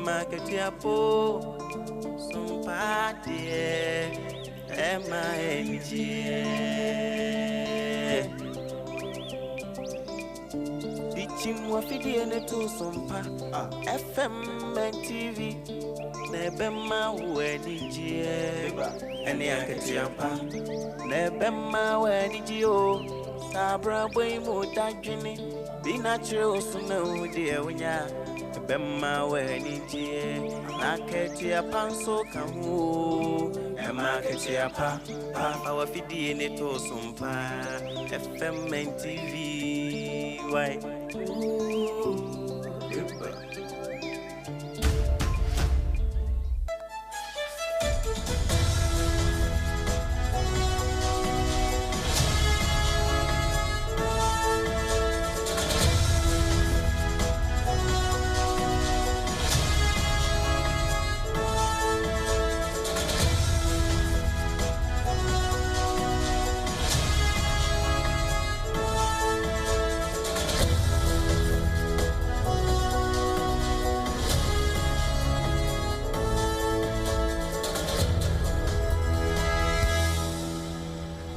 Ɛma akatua po sompa deɛ ɛma anigyeɛ. Dikyim wafidie ne to sompa FM and TV na ɛbɛma wo anigyeɛ. Ɛne akatua pa na ɛbɛma wo anigyeɛ o. Saa abrabɔ yi mu dadwene bi na kyerɛ wo so na wo deɛ wonya ɛbɛma w'ani gyeɛ na akatua pa nso ka ho o. Ɛma akatua pa pa fa w'afidie ne to so mpa FM and TV why. Ooh, eba.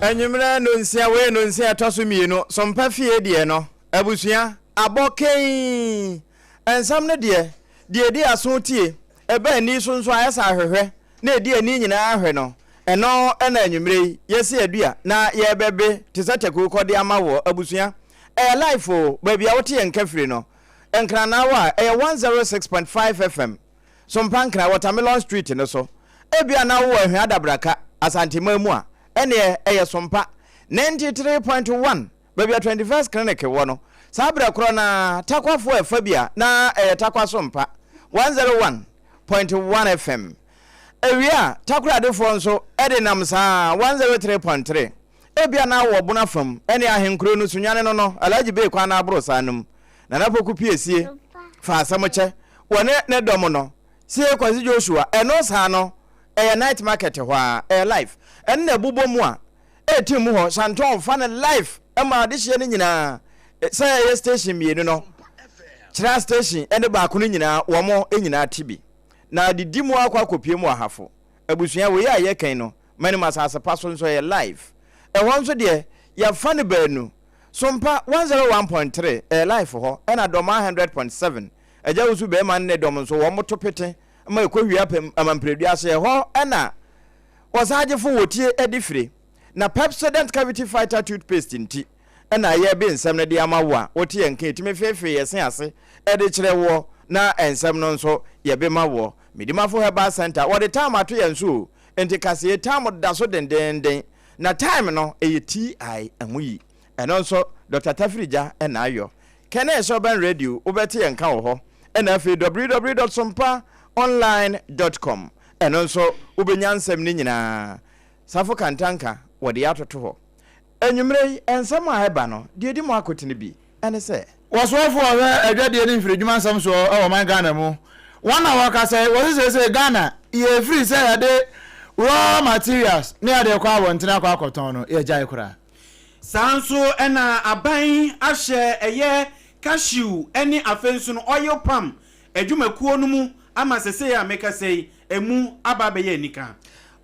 Anwummerɛ nonsia wei nonsia ɛtɔ so mmienu sompa fie deɛ no abusua abɔ kɛn nsɛm no deɛ deɛ ɛdi aso tie ɛbɛ ani so nso ayɛ sɛ ahwehwɛ na ɛdi ani nyinaa ahwɛ no ɛno ɛna anwummerɛ yi yɛsi adua na yɛbɛbe te sɛ takuo kɔde ama wɔ abusua ɛyɛ life o baabi a wote yɛn nka firi no Nkranaawa a ɛyɛ 106.5 FM so mpa Nkran Watermelon Street no so. Ebia na wowɔ Ahwea Adabraka, Asanteman mu a, ɛnneɛ ɛyɛ Sompa 93.1, baabi a 21st Clinic wɔ no. Saa berɛ korɔ no ara, Takwafoɔ ɛfa bi a na ɛyɛ Takwa Sompa 101.1 FM. Awie a, Takoradefoɔ nso de nam saa ara, 103.3. Ebia na wɔ Bono afam ne ahenkuro no Sunyani no no, Alhaji Bey kwan no aboro saa no mu. Nana Poku Piesie fa asɛm kyɛ wɔ ne ne dɔm no Sie Kwasi Joshua ɛno saa no ɛyɛ night market hɔ ara ɛyɛ life ɛno na ɛbobɔ mu a ɛretim mu hɔ Shanton fa no life ma adehyeɛ no nyinaa sɛ ɛyɛ station mmienu no kyerɛ station ɛne baako no nyinaa wɔn nyinaa te bi na didi mu akɔ akɔpie mu ahafo abusua wei a yɛkɛn no Manim asase pa so nso ɛyɛ live. Ɛhɔ nso deɛ yɛfa no baanu. Sompa 101.3 ɛyɛ live hɔ ɛna Dɔmaa 100.7 Agya Wusu Bɛɛma ne ne dɔm nso wɔn to pete ma ɛkɔ wia pɛm Amampiredua ase ɛhɔ ɛna Ɔsaagyefo wɔ tie ɛde fire. Na Pepsodent Cavity Fighter Toothpaste nti ɛna yɛbe nsɛm no de ama wo a wote yɛn nka ɛtumi feefee yɛ se ase ɛde kyerɛ woɔ na nsɛm no nso yɛbe ma woɔ. Medimafo Herbal Center wɔde tam ato yɛn so o. Enti kaseɛ tam da so dendeenden na time no ɛyɛ TI ɛho yi. Ɛno nso Doctor Tafirigya na ayɔ. Kɛnɛ Sɔbɛn Radio wobɛte yɛn nka wɔ hɔ ɛna afei www dot sompa online dot com ɛno nso wobɛnya nsɛm no nyinaa. Safo Kantanka wɔde atoto hɔ. Anwummerɛ yi nsɛm a ɛba no deɛ ɛdi mu akotene bi ne sɛ. Wɔsoafoɔ a ɔhwɛ adwadie ne mfiridwuma nsɛm soɔ wɔ ɔman Ghana mu, wɔn na wɔkasa yi, wɔse seesei Ghana yɛfiri sɛ yɛde raw materials ne yɛde rekɔ abɔntene akɔ akɔtɔn no, yɛagyae koraa. Saa nso na aban ahyɛ ɛyɛ cashew ne afei nso no oil palm adwumakuo no mu ama sesei a mekasa yi ɛmu aba abɛyɛ anika.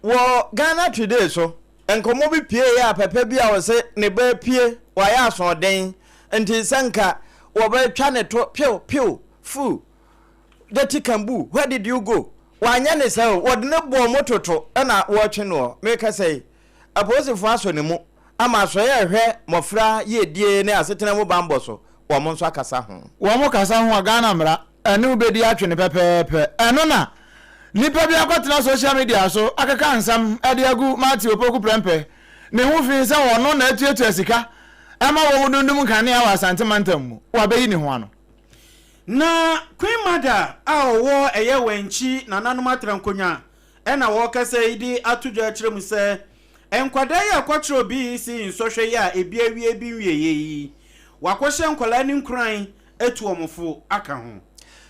Wɔ Ghana Today so, Nkɔmmɔ bi pueeɛ a papa bi a ɔse ne ba apue, wayɛ asoɔden nti sɛ nka wɔbɛtwa ne to pew pew fuu dirty kambu where did you go wanyɛ ne saa o wɔde no bɔɔ moto to ɛna wɔretwe noɔ mekasa yi apolisifoɔ asɔ ne mu ama asɔeɛ a ɛhwɛ mmɔfra yiedie ne asetena mu banbɔ so wɔn nso akasa ho. Wɔn kasa ho a Ghana mmara ɛne wo bɛdi atwe no pɛpɛɛpɛ. Ɛno na nipa bi akɔtena social media so akeka nsɛm de agu Matthew Opoku Prempeh ne ho fi sɛ ɔno na atuatua sika ma wɔn dundum nkanea wɔ Asante mantam mu. Wabɛyi ne ho ano. Na Queen Mother a ɔwɔ ɛyɛ Wɛnkyi nananom atrankonnwa na wɔrekasa yi de ato dwa akyerɛ mu sɛ nkwadaa yi a ɛkɔkyerɛw BEC nsɔhwɛ yi a ebi awie ebi nwieɛ yi, wɔakɔhyɛ nkwadaa no nkuran atu wɔn fo aka ho.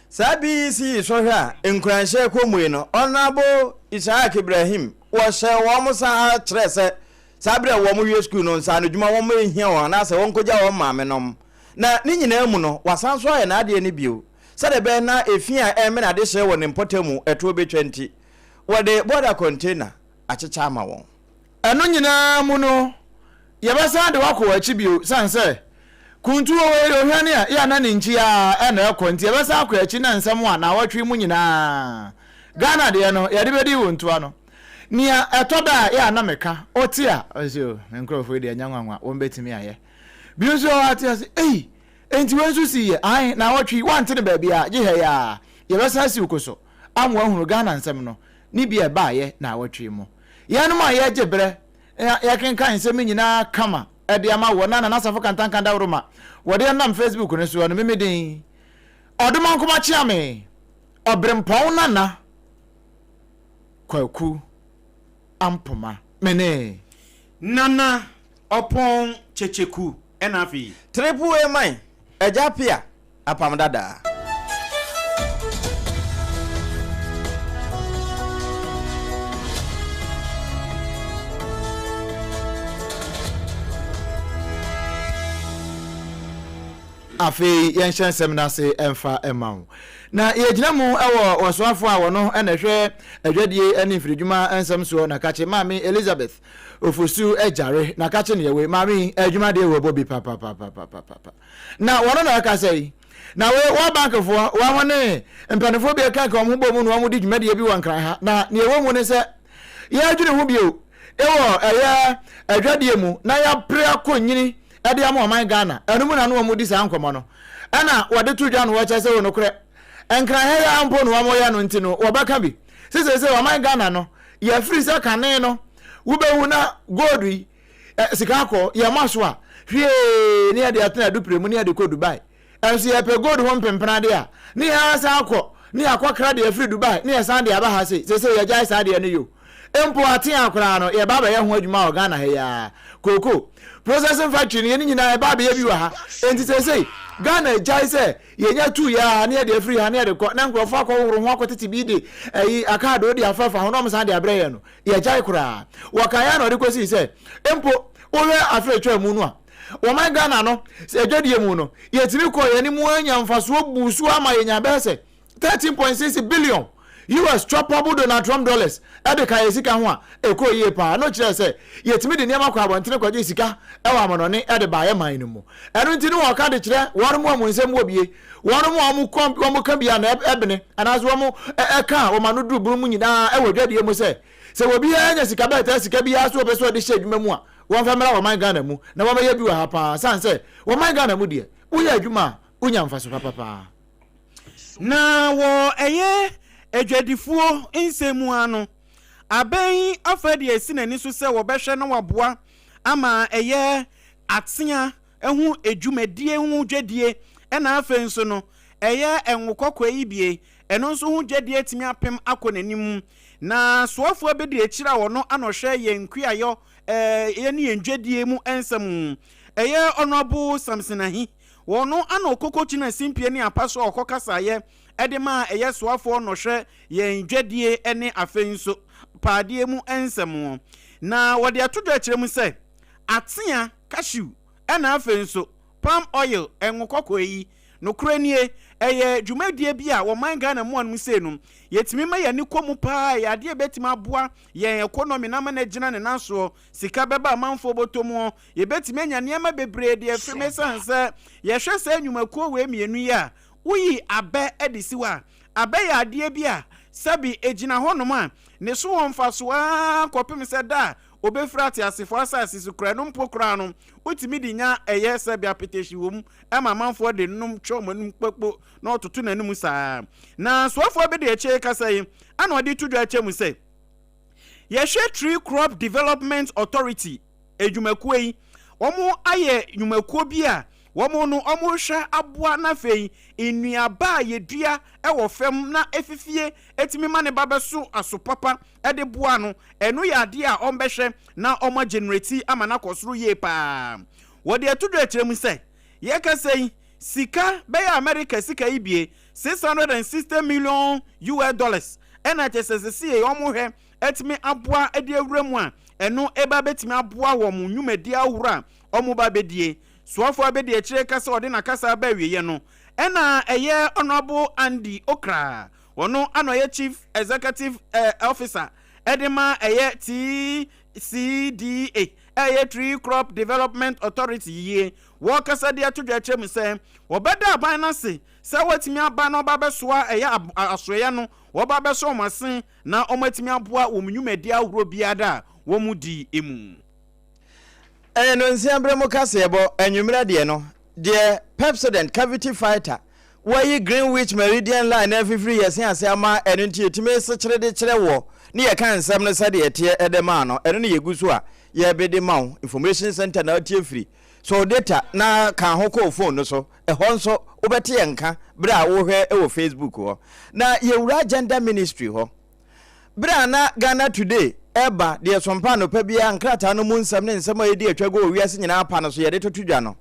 Saa BEC sɔhwɛ a nkuranhyɛ kɔ mu yi no, Honourable Ishaq Ibrahim, wɔhyɛɛ wɔn sa ara kyerɛɛ sɛ saa bere a wɔwie sukuu no nsaanodwuma wɔn nhia wɔn anaasɛ wɔnkogya wɔn maamenom. Na ne nyinaa mu no, wasan nso ayɛ n'adeɛ no bio. Sɛdeɛ ɛbɛyɛ na efi a ɛremene adehyeɛ wɔ ne mpɔtam toɔ bɛtwa nti, wɔde bɔda container akyekyɛ ama wɔn. Ɛno nyinaa mu no, yɛbɛsan de wo akɔ w'akyi bio, sane sɛ kuntu wɔ hɔ yi, ohwane a, yɛ a na ne nkyi ara na ɛkɔ, nti yɛbɛsan akɔ akyi na nsɛm a naawɔtwe yi mu nyinaa Ghana deɛ no, yɛde bɛdi wo ntoa no. Nea ɛtɔ da a, yɛ a na meka, wote a, ɔse o, me nkurɔfoɔ yi deɛ ɛnyɛ nwanwa, wɔbɛtumi ayɛ. Bio nso wɔ hɔ a, te ase, ei, enti wei nso sii yɛ, ae, naawɔtwe yi, woante no baabiara, gye ha yi ara, yɛbɛsan asi wo ko so ama woahunu Ghana nsɛm no ne bi a ɛbaeɛ naawɔtwe yi mu. Yɛnom a yɛgye berɛ na yɛkenkan nsɛm yi nyinaa kama de ama wɔ na Nana Asafo Kantanka Dawuroma wɔde ɛnam Facebook no soɔ no, me me din Ɔdomankoma Kyeame Ɔberempɔn Nana Kwaku Ampoma me ne. Nana Ɔpɔn Kyekyeku ɛna afei. Triple A man, Agya Appiah. Apam Dada. Afei yɛnhyɛ nsɛm no ase mfa mma wo. Na yɛgyina mu wɔ ɔsoafoɔ a wɔno na ɛhwɛ adwadie ne mfiridwuma nsɛm soɔ na kakye Maame Elizabeth Ofosu Agyare na kakye neɛ wei maame yi adwuma deɛ wɔbɔ bi papapapapapa. Na wɔn na ɛkasa yi. Na wei World Bank foɔ, wɔn ne mpanimfoɔ bi ɛka wɔn ho bɔ mu na wɔn di dwumadie bi wɔ Nkran ha. Na nea ɛwɔ mu ne sɛ yɛadwene ho bio ɛwɔ ɛyɛ adwadie mu na yɛapere akɔ nyini ɛde ama ɔman Ghana. Ɛno mu na no wɔn di saa nkɔmmɔ no. Ɛna wɔde to dwa no wɔkyɛ sɛ wɔ nokorɛ Nkran ha yi ara mpo na wɔn yɛ no nti no wɔbɛka bi. Sɛ sɛ ɔman Ghana no yɛafiri sɛ kane no wobɛhu na gold yi sika akɔ yɛn mma so a, hwiee ne yɛde atena adupire mu ne yɛde kɔ Dubai. Ɛnso yɛpɛ gold ho mpempena de a, ne yɛn asan akɔ ne yɛakɔkra deɛ afiri Dubai ne yɛsan de aba ha sei. Seesei yɛgyae saa deɛ no yo. Mpo atea koraa no, yɛba abɛyɛ ho adwuma wɔ Ghana ha yi ara. Cocoa processing factory no, yɛn nyinaa yɛba abɛyɛ bi wɔ ha. Enti seesei Ghana agyae sɛ yɛnya tu yɛ a ne yɛde afiri ha ne yɛde kɔ na nkurɔfoɔ akɔhohoro ho akɔtete bi de ayi akaadoo de afafa ho na wɔsan de abrɛ yɛn no. Yɛagyae koraa. Wɔkae ara na ɔde kɔsii sɛ, mpo wohwɛ afe a ɛtwaa mu no a, wɔman Ghana no, sɛ adwadie mu no, yɛtumi kɔɔ yɛn anim ara nyaa mfasoɔ buu so ara ma yɛnyaa bɛyɛ sɛ 13.6 billion US choppable Donald Trump dollars de kaa yɛn sika ho a ɛkɔɔ yie paa. Ɛno kyerɛɛ sɛ yɛtumi de nneɛma kɔɔ abɔntene kɔgyee sika wɔ amanɔne de baa yɛn man no mu. Ɛno nti ne wɔka de kyerɛ wɔn a wɔn nsam wɔ bie Wɔnom a wɔn kɔn wɔn ka bi a na ɛbene anaasɛ wɔn ɛka a wɔn ano duru bunu mu nyinaa ɛwɔ adwadie mu sɛ, sɛ obiara nya sika bɛɛtaa sika biara so ɔpɛ sɛ ɔde hyɛ adwuma mu a, wɔmfa mmra wɔman Ghana mu na wɔmmɛyɛ bi wɔ ha paa sane sɛ wɔman Ghana mu deɛ woyɛ adwuma a wonya mfaso papa paa. Na wɔ ɛyɛ adwadifoɔ nsɛm mu ara no, abɛn yi afa de asi n'ani so sɛ wɔbɛhwɛ na wɔaboa ama ɛyɛ atea ho dwumadie ho dwadie ɛna afei nso no ɛyɛ ngo kɔkɔɔ yi bie ɛno nso ho dwadie atumi apem akɔ n'anim na soafoɔ bɛdi akyire a ɔno ana ɔhwɛ yɛn nkuayɔ ɛɛ ne yɛn dwadie mu nsɛm ɛyɛ Honourable Samson Ahi wɔno ana ɔkɔkɔ gyina simpie ne apa so a ɔkɔ kasaeɛ ɛde maa ɛyɛ soafoɔ na ɔhwɛ yɛn dwadie ne afei nso paadeɛ mu nsɛm na wɔde ato dwa akyerɛ mu sɛ atea cashew, ɛna afei nso palm oil, ngo kɔkɔɔ yi. Nokorɛ nie, ɛyɛ dwumadie bi a wɔ man Ghana mu anom sei no, yɛtumi ma yɛn ani kɔ mu pa ara, ɛyɛ adeɛ a ɛbɛtumi aboa yɛn economy no ama no agyina ne nan soɔ, sika bɛba amanfoɔ bɔtɔ mu, yɛbɛtumi anya nneɛma bebree de afiri mu ɛsiane sɛ yɛhwɛ saa nnwumakuo wei mmienu yi a, woyi abɛ de si hɔ a, abɛ yɛ adeɛ bi a sɛbi ɛgyina hɔnom a, ne so wɔ mfasoɔ ara kɔpem sɛ da a Obefiri ateasefo asase so koraa, ɛno mpo koraa no, wotumi de nya ɛyɛ sɛbe apetahyi wɔ mu ma amanfoɔ de nom twa wɔn anom kpakpo na wɔtoto n'anom saa. Na soafoɔ bedi akyire kasa yi ana ɔde to dwa akyɛ mu sɛ, Yɛhwɛ Tree Crop Development Authority adwumakuo yi, wɔn ayɛ nnwumakuo bi a wɔn no wɔrehwɛ aboa na afei nnuaba a yɛdua wɔ fam na efifie etumi ma ne ba bɛso aso papa de boa no, ɛno yɛ adeɛ a wɔbɛhwɛ na wɔn agenerati ama no akɔ soro yie paa. Wɔde ato dwa akyerɛ mu sɛ, yɛkasa yi, sika bɛyɛ Amerika sika yi bie, 660 million US dollars, ɛna kyerɛ sɛ seesei wɔhwɛ atumi aboa de awura mu a, ɛno ɛba bɛtumi aboa wɔn nnwumadie ahoroɔ a wɔba abɛdie. Soafoɔ abɛdi akyire reka sɛ ɔde n'akasa aba awieɛ no, Ɛna ɛyɛ Honourable Andy Okra, ɔno ana ɔyɛ Chief Executive Officer ɛde ma ɛyɛ TCDA, ɛyɛ Tree Crop Development Authority yie. Wɔkasa de ato dwa kyerɛ mu sɛ wɔbɛda aban no ase sɛ wɔatumi aba na wɔba abɛsoa ɛyɛ asoɛeɛ no, wɔba abɛsɔ wɔn ase na wɔatumi aboa wɔn nnwumadi ahoroɔ biara a wɔdi mu. Ɛyɛ nonsia berɛ mu kaseɛbɔ, anwummerɛ deɛ no, deɛ Pepsodent Cavity Fighter wɔayi Greenwich Meridian Line no afifiri yɛ se ase ama ɛno nti yɛtumi sekyere de kyerɛ woɔ ne yɛka nsɛm no sɛdeɛ ɛteɛ de maa no, ɛno ne yɛgu so a yɛrebe de ma wo. Information Center na wotie firi. Sɔ wo data na ka ho kɔ wo phone no so, ɛhɔ nso wobɛte yɛn nka berɛ a wohwɛ wɔ Facebook hɔ. Na yɛwura Gender Ministry hɔ. Berɛ a na Ghana Today reba deɛ Sompa anɔpa biara nkrataa no mu nsɛm ne nsɛm a ɛredi atwa gu wɔ wiase nyinaa pa no so yɛde toto dwa no,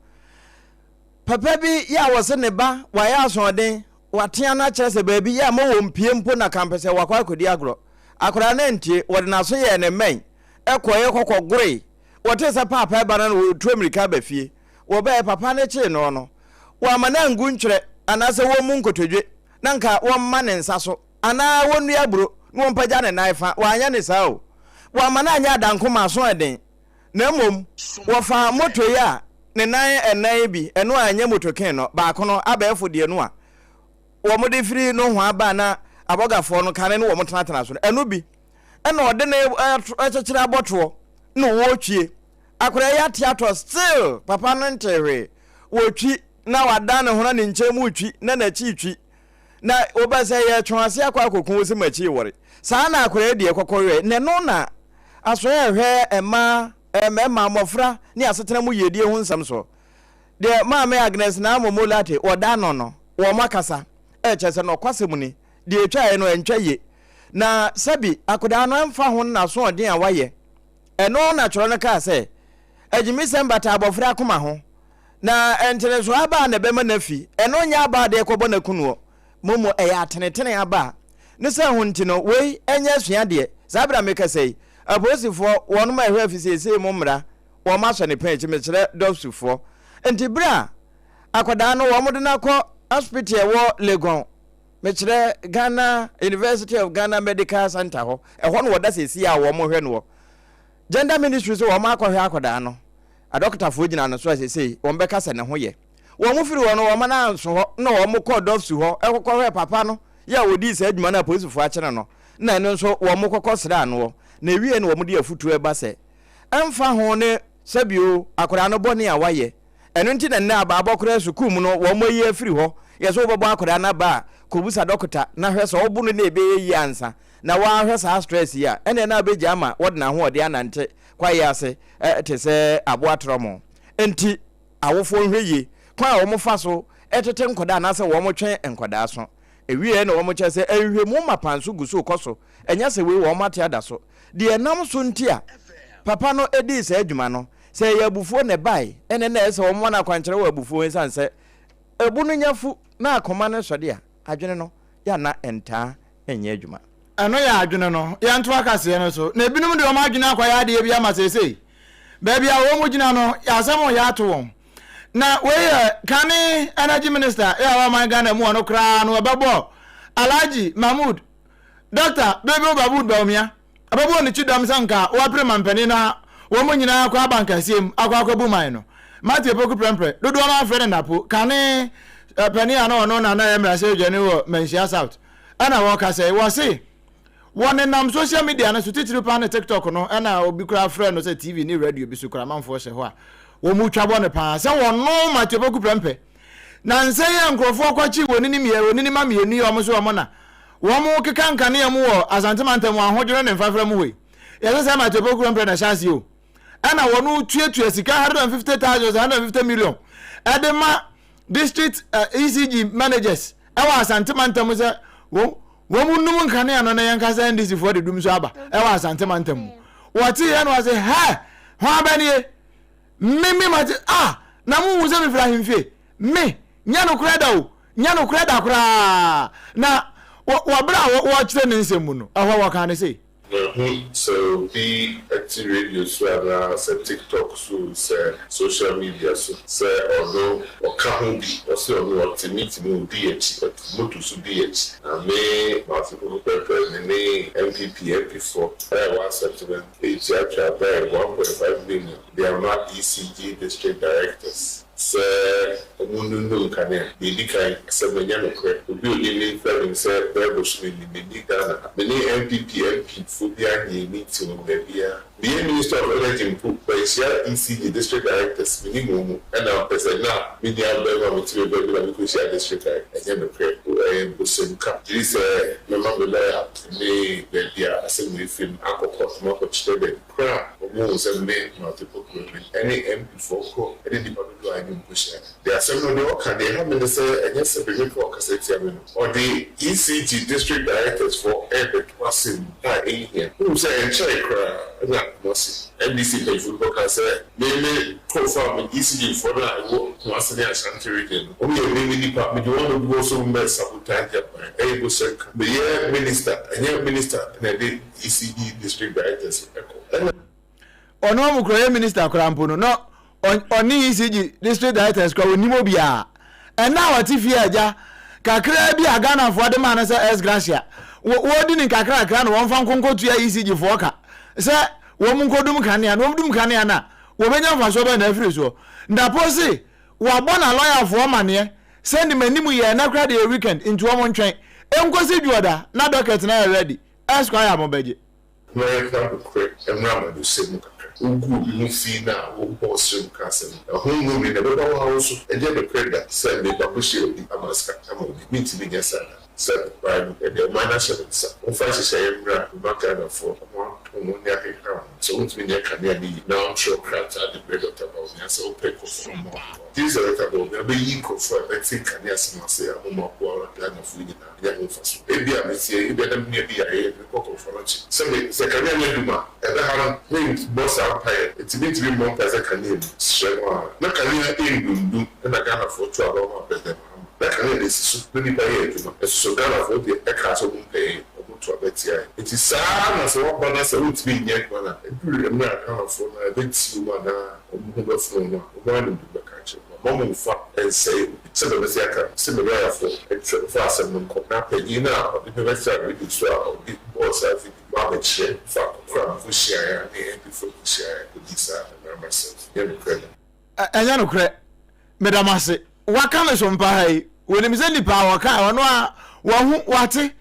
papa bi yɛ a wɔse ne ba wayɛ asoɔden, watea no akyerɛ sɛ baabi yɛ a ma wɔmpie mpo na kampɛsɛ wakɔ akɔdi agorɔ. Akwadaa no antie, wɔde n'aso yɛɛ ne mmɛn kɔeɛ kɔkɔgoroe. Wɔtee sɛ paapa reba no na wɔretu ammirika aba fie. Wɔbaeɛ, papa no kyee no no, wɔamma no angu ntwerɛ anaasɛ wɔmmu nkotodwe na nka wɔmma ne nsa so. Anaa wɔnnua aburo na wɔmpagya ne nan fa, wɔanyɛ no saa o. Wɔamma no anyɛ adanko ma aso ɛden, na mmom wɔfaa moto yi a ne nan ɛnan yi bi, ɛno a ɛnyɛ motoken no, baako no, abɛɛfo deɛ no a wɔde firi nohoa ba na abɔgafoɔ no kane no wɔtenatena so no, ɛno bi ɛna ɔde no kyekyere abɔtoɔ na wɔretwie. Akwadaa yi ate atɔ still papa no ntee hwee. Wɔtwi na wadan ne ho na ne nkyɛn mu retwi na n'akyi retwi. Na wobɛ sɛ yɛtwe ase akɔ akɔku wo sɛ makyi wɔre. Saa na akwadaa yi deɛ kɔkɔ yɔɛ. Na ɛno na asoɛ ɛhwɛ mmaa, mmarima, mmɔfra ne asetena mu yiedie ho nsɛm soɔ. Deɛ Maame Agnes Naa Momo Lartey wɔda ano no, wɔn akasa ɛkyerɛ sɛ nɔkwasɛm ni, deɛ ɛtwaeɛ no ɛntwa yie. Na sɛbi akwadaa no ɛmfa ho ne n'asoɔden a wayɛ. Ɛno na twerɛ no kaa sɛ, Agyimisɛm bata abɔfra akoma ho, Na ntenesoɔ aba a na ɛbɛma no afi, ɛno nyɛ aba a de rekɔbɔ no akunuɔ, mmom ɛyɛ atenetene aba a ne sɛ ho nti no, wei nyɛ asuadeɛ. Saa berɛ a mekasa yi, apolisifoɔ, wɔnom a ɛhwɛ afisiesie mu mmara, wɔn asɔ ne pɛn akyi, mekyerɛ DOVVSU-foɔ. Nti berɛ a akwadaa no wɔn de no akɔ asopiti a ɛwɔ Legon, mekyerɛ Ghana University of Ghana Medical Centre hɔ, ɛhɔ na wɔda seesei a wɔn hwɛ noɔ. Gender Ministry nso wɔn akɔhwɛ akwadaa no. Adɔkotafoɔ gyina no so a seesei wɔbɛka sɛ ne ho yɛ. Wɔn firi hɔ no, wɔn nan anso hɔ na wɔn kɔɔ Dɔfsu hɔ kɔkɔhwɛɛ papa no yɛ a ɔdii saa adwuma no a apolisifoɔ akye no no, na ɛno nso wɔn kɔkɔ sraa noɔ. Na ɛwieɛ no wɔn de afutuo reba sɛ, ɛmfa ho ne sɛbio akwadaa no bɔne a wayɛ, ɛno nti na nnɛ abaabɔ koraa sukuu mu no wɔn ayi afiri hɔ, yɛ sɛ wobɛbɔ akwadaa no aba a, kɔbusa dɔkota na hwɛ sɛ ɔbo no na ɛbɛyɛ yie ansa na woahwɛ saa stress yi a, ɛnneɛ na wobɛgya ama wɔde n'ahoɔden anante kwaeɛ ase te sɛ aboa torɔmo. Enti awofoɔ nhwɛ yie kwan a wɔfa so tete nkwadaa anaasɛ wɔtwe nkwadaa so. Ɛwieɛ na wɔkyerɛ sɛ nhwɛmu mapa nso gu so rekɔ so, ɛnyɛ sɛ wei wɔn ate ada so. Deɛ ɛnam so nti a papa no dii saa adwuma no, sɛ ɛyɛ abufuo na ɛbae, ɛnneɛ na ɛyɛ sɛ wɔma no akwankyerɛ wɔ abufuo ho ɛsiane sɛ ɛbo no nya fu na akoma no sɔ de a, adwene no yɛ a na ɛntaa nyɛ adwuma. Ɛno yɛ adwene no. Yɛntoa kaseɛ no so. Na ebinom de wɔn adwene akɔyɛ adeɛ bi ama seesei. Baabi a wɔn gyina no, asɛm reyɛ ato wɔn. Na wei yɛ kane Energy Minister a ɛwɔ ɔman Ghana mu ɔno koraa no ɛbɛbɔ Alhaji Mahmood Dr. Bilbil Babood Bawumia ɛbɛbɔ ne kyidɔm sɛ nka wɔapere mampanin na wɔn nyinaa akɔ abankɛseɛ mu akɔ akɔbu man no. Matthew Opoku Prɛmprɛ, dodoɔ no afrɛ no Napo, kane panin a na ɔno na na ɛyɛ mmarahyɛbadwani wɔ Manhyia South. Ɛna wɔkasa yi, wɔse wɔnenam social media no so titiriw paa ne TikTok no ɛna obi koraa frɛ no sɛ TV ne radio bi so koraa amanfoɔ hyɛ hɔ a wɔn twa bɔ no paa sɛ wɔno Matthew Opoku Prɛmpɛ. Na nsɛn yi a nkurɔfoɔ kɔkye wɔn nini mmiɛ wɔn nini ma mmienu yi wɔn so wɔn na wɔn keka nkanea mu wɔ Asante mantam wɔ ahodwene ne mfafra mu hɔ yi. Yɛsɛ sɛ Matthew Opoku Prɛmpɛ na ɛhyɛ aseɛ o. Ɛna wɔn tuatua sika 150,000 150 million ɛde ma district uh, eh, ECG managers ɛwɔ Asante mantam sɛ wɔn wɔn num nkanea no na yɛn kasa NDC foɔ de dum so aba ɛwɔ Asante mantam mu wɔte yɛn no wɔse hɛ ho abɛnie me me ma te ah na mo hu sɛ mefiri ahemfie me nyɛ no korɛ da o nyɛ no korɛ da koraa na wɔberɛ a wɔkyerɛ ne nsɛm mu no ɛhɔ wɔka ne sei. Mahu sɛ obi te radio so anaa sɛ tiktok so o, sɛ social media so sɛ ɔno ɔka ho bi, ɔse ɔno ɔte meeting mu odi akyi, ɔte moto so di akyi. Na me Martin Poku Prempeh me ne NPP MP foɔ a ɛwɔ Asantuma retuatua bɛyɛ 1.5 million de ama ECG district directors. Sɛ wɔnnundum nkanea. Deɛ ɛdi kan, asɛm no ɛnyɛ nokorɛ. Obi a ɔnim me mfrɛ me sɛ brɛ bosome ni, menni Ghana ha. Me ne NPP MP foɔ biara nyɛɛ meeting wɔ baabiara. Meyɛ Minister of Energy mpo, manhyia ECG district directors, mennim wɔn mu. Ɛna mpɛ sɛ na me nua barima a mete me baabi na mekɔhyia district director. Ɛnyɛ nokorɛ. Ɛyɛ bosomka. Gyedi sɛ mɛma me lawyer ne baabi a asɛm wei firi no akɔ court na makɔkyerɛ baabi. Kor a wobohu sɛ me Marthe Poku me ne MP foɔ kɔ ne nnipa dodoɔ a ɛne wɔn kɔhyia no. Deɛ asɛm no deɛ ɔka deɛ ɛha me ne sɛ ɛnyɛ sɛ me mepɛ ɔkasa tia me no ɔde ECG district directors foɔ rebɛto asɛm mu a ɛnhia. Wonim sɛ ɛnkyɛre koraa na Kumasi NDC mpanyinfoɔ bi kɔkaa sɛ me me nkorɔfoɔ a me ECG foɔ no a ɛwɔ Kumasi ne Ashanti region no wɔn yɛ me me nnipa mede wɔn abɛgu hɔ sɛ wɔn bɛ sabotage aban ɛyɛ bosɛnka. Meyɛ minister ɛnyɛ minister na ɛde ECD district directors kɔ. Ɛna. Ɔno ɔmo kura ɔyɛ minister koraa mpo no na ɔne ECG district directors koraa ɔnim obiara. Ɛna a ɔte fie agya kakraa bi a Ghanafoɔ de maa no sɛ ex gratia wɔdi ne nkakrakra na wɔmfa nkonkotua ECG foɔ ka sɛ wɔn nkɔdum kanea na wɔn dum kanea no a wɔbɛnya mfasoɔ bɛn na afiri soɔ. Ndapo se wabɔ na lɔyafoɔ maneɛ sɛ ne m'anim yɛ ɛnɛ koraa deɛ yɛ weekend nti wɔn ntwɛn nkosi dwoɔda na docket no ayɛ ready. Esquire a mobɛgye. Na yɛnka nokorɛ mmra amanyɔsɛm mu kakra. Wogu obi ho fi no a wompɔ ɔsrɛ mu ka asɛm no, ɛho nnome no ɛbɛba wo ara wo so. Ɛnyɛ nokorɛ da sɛ meba kɔhyia obi ama sika ama obi. Mentumi nyɛ saa da. Sɛ nokware no, yɛde ɔman no ahyɛ me nsa. Momfa nhyehyɛeɛ mmra mma Ghanafoɔ na moato mo nne akenkan ho. Sɛ wontumi nyɛ kanea no yie na wontwerɛ krataa de brɛ Dɔkta Bawumia sɛ wopɛ nkurɔfoɔ ama wɔaboa wo. Gye sɛ Dɔkta Bawumia bɛyi nkurɔfoɔ a ɛbɛte nkanea asɛm ase ama wɔaboa Ghanafoɔ nyinaa. nya ho mfaso. Ebia meteɛ, ebia na me nua bi yare, mekɔ kɔmfoɔ no akyi. Sɛ me, sɛ kanea no adum a, ɛbɛha no. Mentbɔ saa mpaeɛ no, enti mentumi mmɔ mpaeɛ sɛ kanea mu. Srɛ no ara. Na kanea nnundum na Ghanafoɔ to aba maa President Mahama. Na kanea na ɛsi so na nnipa yɛ adwuma. Nso so Ghanafoɔ deɛ ɛkaa sɛ wɔn mpɛ yɛn, wɔn to aba tia yɛn. Enti saa ara na sɛ woaba na sɛ wontumi nyɛ adwuma no a, ɛduru mmerɛ a Ghanafoɔ no ara bɛtie wɔn anaa wɔn ho bɛfono wɔn a, wɔn ara nim deɛ wɔbɛka akyerɛ wɔn. Mma mommfa nnsɛe obi. Sɛ mebɛte aka no, sɛ me lɔyafoɔ ntwerɛ mfa asɛm no nkɔ, na panyin no a ɔde me bɛtraa radio so a ɔde bɔɔ saa video no abɛkyerɛ faako koro a mekɔhyiaeɛ a ne MP foɔ no kɔhyiaeɛ kɔdii saa mmara no asɛm. Ɛnyɛ nokorɛ da. Ɛnyɛ nokorɛ. Meda mo ase. Waka me so mpa ha yi. Wɔnim sɛ nipa a wɔkae ɔno a wahu wate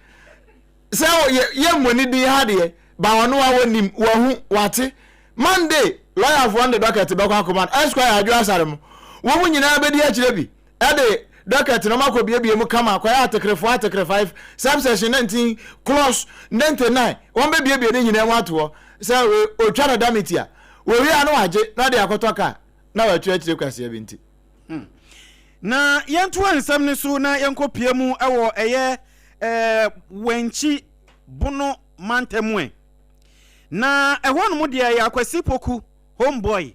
sɛ yɛmmɔ ne din ha deɛ ba ɔno a wɔnim wahu wate Monday lɔyafoɔ no de dɔkɛt bɛkɔ akɔma no Esquire Adwo Asare mo wɔn mu nyinaa bɛdi akyire bi ɛde dɔkɛt no makɔ biebie mu kama akɔyɛ atekerefoɔ atekere 5 subsection 19 clause 99 wɔn bɛbiebie ne nyinaa mu atoɔ sɛ ɔtwa no damiti a wɔwie a na wagye na ɔde akɔtɔ kaa na watwa akyire kwaseɛ bi nti. Na yɛntoa nsɛm no so na yɛnkɔpie mu wɔ ɛyɛ eh, Wankyi Bono mantam ɛ. Na ɛhɔnom deɛ ɛyɛ Akwasi Poku, home boy,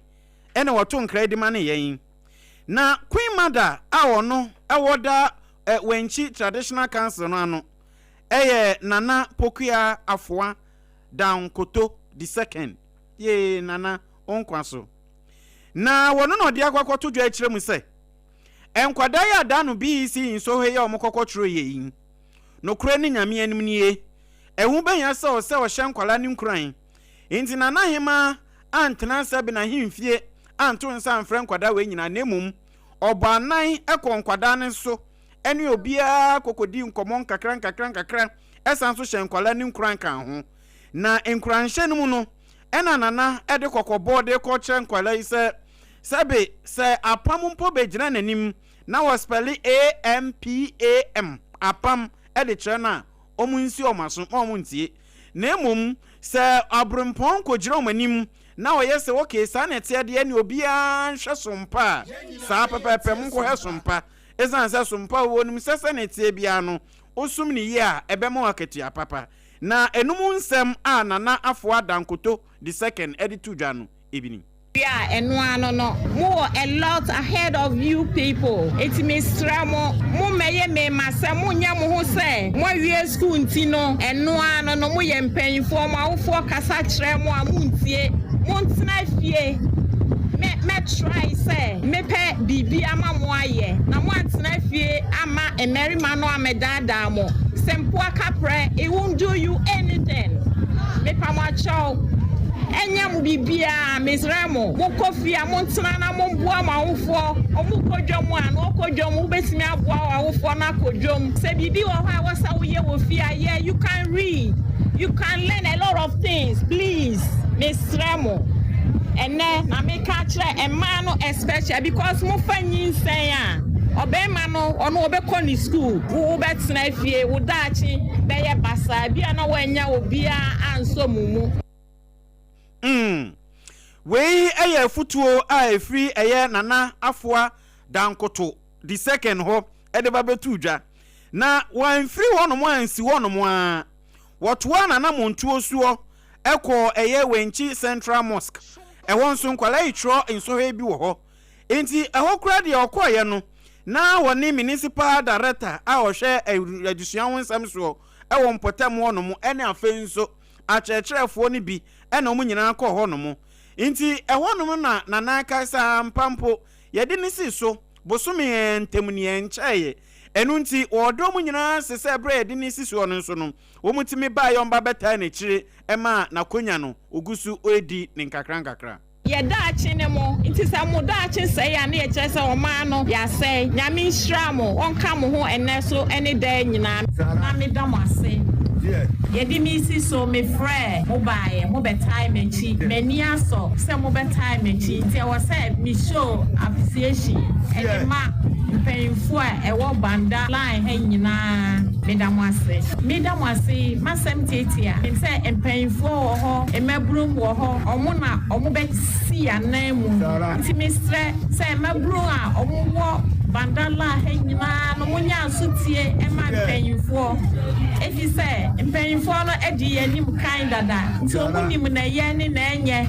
ɛna wɔto nkra de ma ne yɛn. Na Queen Mother a ɔno ɛwɔ da eh, Wankyi Traditional Council no ano ɛyɛ Nana Pokuya Afoa Dankoto the second. Yee Nana, wo nkwa so. Na wɔno na ɔde akɔ akɔto dwa akyerɛ mu sɛ, nkwadaa yi a da no BEC nsɔhwɛ yi a wɔkɔkɔ twerɛ yɛ yi, nokorɛ ne Nyame anim nie, ɛho bɛhia sɛ ɔsɛ ɔhyɛ nkwadaa no nkuran. Nti Nana Hemaa antena sɛbe n'ahemfie anto nsa amfrɛ nkwadaa wei nyinaa, na mmom ɔbɔ anan kɔɔ nkwadaa no so ne obiara kɔkɔdii nkɔmmɔ nkakra nkakra nkakra, ɛsan nso hyɛɛ nkwadaa no nkuran kaa ho. Na nkuranhyɛ no mu no, Ɛna Nana de kɔkɔbɔ de kɔkyerɛ nkwadaa yi sɛ, sɛbe sɛ apam mpo bɛgyina n'anim na wɔspɛle AMPAM, apam, de kyerɛ no a, wɔnsi wɔn aso ma wɔntie. Na mmom sɛ aberempɔn kɔgyina wɔn anim na ɔyɛ sɛ okay saa na ɛteɛ deɛ ɛne obiara nhwɛ sompa a, saa pɛpɛɛpɛ monkɔhwɛ sompa. Ɛsiane sɛ sompa wɔnim sɛ sɛnea ɛteɛ biara no, wosom no yie a, ɛbɛma wo akatua papa. Na ɛno mu nsɛm a Nana Afoa Dankoto the second de to dwa no, ebi ni. Wie a ɛno ara no no mo wɔ a lot ahead of you people enti mesrɛ mo mo mmɛyɛ meemasɛm mo nyɛ mo ho sɛ mo awie school nti no ɛno ara no no mo yɛ mpanyinfoɔ mo awofoɔ kasa kyerɛ mo a mo ntie mo ntena fie me mɛ try sɛ mepɛ biribi ama mo ayɛ na mo antena fie amma mmarima no ammɛdaadaa mo sɛ mpoa kaprɛ it won't do you anything mepa mo akyɛw ɛnyɛ mo biribiara mesrɛ mo mokɔ fie a montena na momboa mo awofoɔ ɔmo kɔ dwam a na ɔkɔ dwam wobɛtumi aboa w'awofoɔ no akɔ dwam sɛ biribi wɔ hɔ a ɛwɔ sɛ woyɛ wɔ fie a yɛ you can read you can learn a lot of things please mesrɛ mo ɛnɛ na meka kyerɛ mmaa no especially because mofa nyinsɛn a ɔbɛrima no ɔno ɔbɛkɔ ne school wo wobɛtena fie wo daakye bɛyɛ basaa bi a na woanya obiara ansɔ mo mu. Mm. Wei yɛ afutuo a ɛfiri ɛyɛ Nana Afoa Dankoto the second hɔ de ba bɛtoo dwa. Na wɔamfiri hɔnom ansi hɔnom ara. Wɔtoaa n'anammɔntuo soɔ kɔɔ ɛyɛ Wenchi Central Mosque. Ɛhɔ nso nkwadaa yi twerɛ nsɔhwɛ bi wɔ hɔ. Enti ɛhɔ koraa deɛ ɔkɔeɛ no, na wɔne Municipal Director a ɔhwɛ adesua ho nsɛm soɔ wɔ mpɔtam hɔnom ne afei nso akyerɛkyerɛfoɔ no bi na wɔn nyinaa kɔɔ hɔnom. Enti ɛhɔnom na Nana kae sɛ, Ampa mpo, yɛde no sii so bosome ntam ni, ɛnkyɛeɛ. Ɛno nti, wɔdɔ wɔn nyinaa ase sɛ berɛ a yɛde no resi soɔ no nso no, wɔtumi baeɛ a wɔba bɛtaa n'akyire maa n'akonnwa no, ɔgu so redi no nkakrankakra. Yɛ daakye ne mo, nti sɛ mo daakye sɛe a ne yɛ kyerɛ sɛ ɔman no yasɛe. Nyame nhyira mo, ɔnka mo ho ɛnɛ so ɛne daa nyinaa. Na me da mo ase. Yɛde me si so, me frɛɛ mo baeɛ, mo bɛtae m'akyi. M'ani asɔ sɛ mo bɛtae m'akyi, nti ɛwɔ sɛ me show appreciation ɛde ma mpanyinfoɔ a ɛwɔ Banda line ha nyinaa. Me da mo ase. Me da mo ase, m'asɛm tiatia. Menim sɛ mpanyinfoɔ wɔ hɔ, mmabunum wɔ hɔ, wɔn na wɔn bɛ si anan mu. Nti me srɛ sɛ mmabunu a wɔn wɔ Bandala ha nyinaa no mo nyɛ aso tie ma mpanyinfoɔ. Efi sɛ mpanyinfoɔ no adi yɛn anim kan dada, nti wɔn nim na ɛyɛ ne na ɛnyɛ.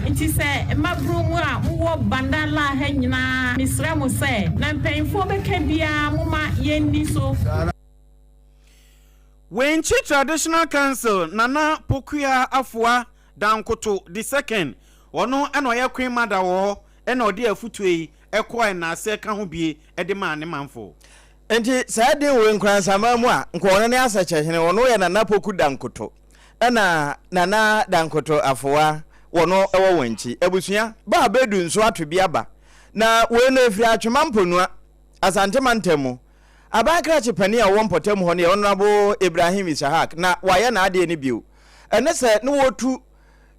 Nti sɛ mmabunu mu a mo wɔ Bandala ha nyinaa, me srɛ mo sɛ, na mpanyinfoɔ bɛka biara mo ma yɛn ni so. Wenchi Traditional Council Nana Pokuaa Afoa Dankoto the second, ɔno na ɔyɛ Queen Mother wɔ hɔ na ɔde afutuo yi kɔɔ nnaase ɛka ho bie de maa ne manfoɔ. Nti saa din wei Nkoransaman mu a, nka ɔno ne Asɛkyɛhene, ɔno yɛ Nana Poku Dankoto, ɛna Nana Dankoto Afoa wɔno wɔ wɔn akyi. Abusua ba abɛdu nso ato bi aba, na wei no ɛfiri Atwema Mponua, Asante mantam mu. Aban krakye panin a ɔwɔ mpɔtam hɔ no yɛ Honourable Ibrahim Ishahak na wayɛ n'adeɛ no bio. Ɛne sɛ ne wɔtu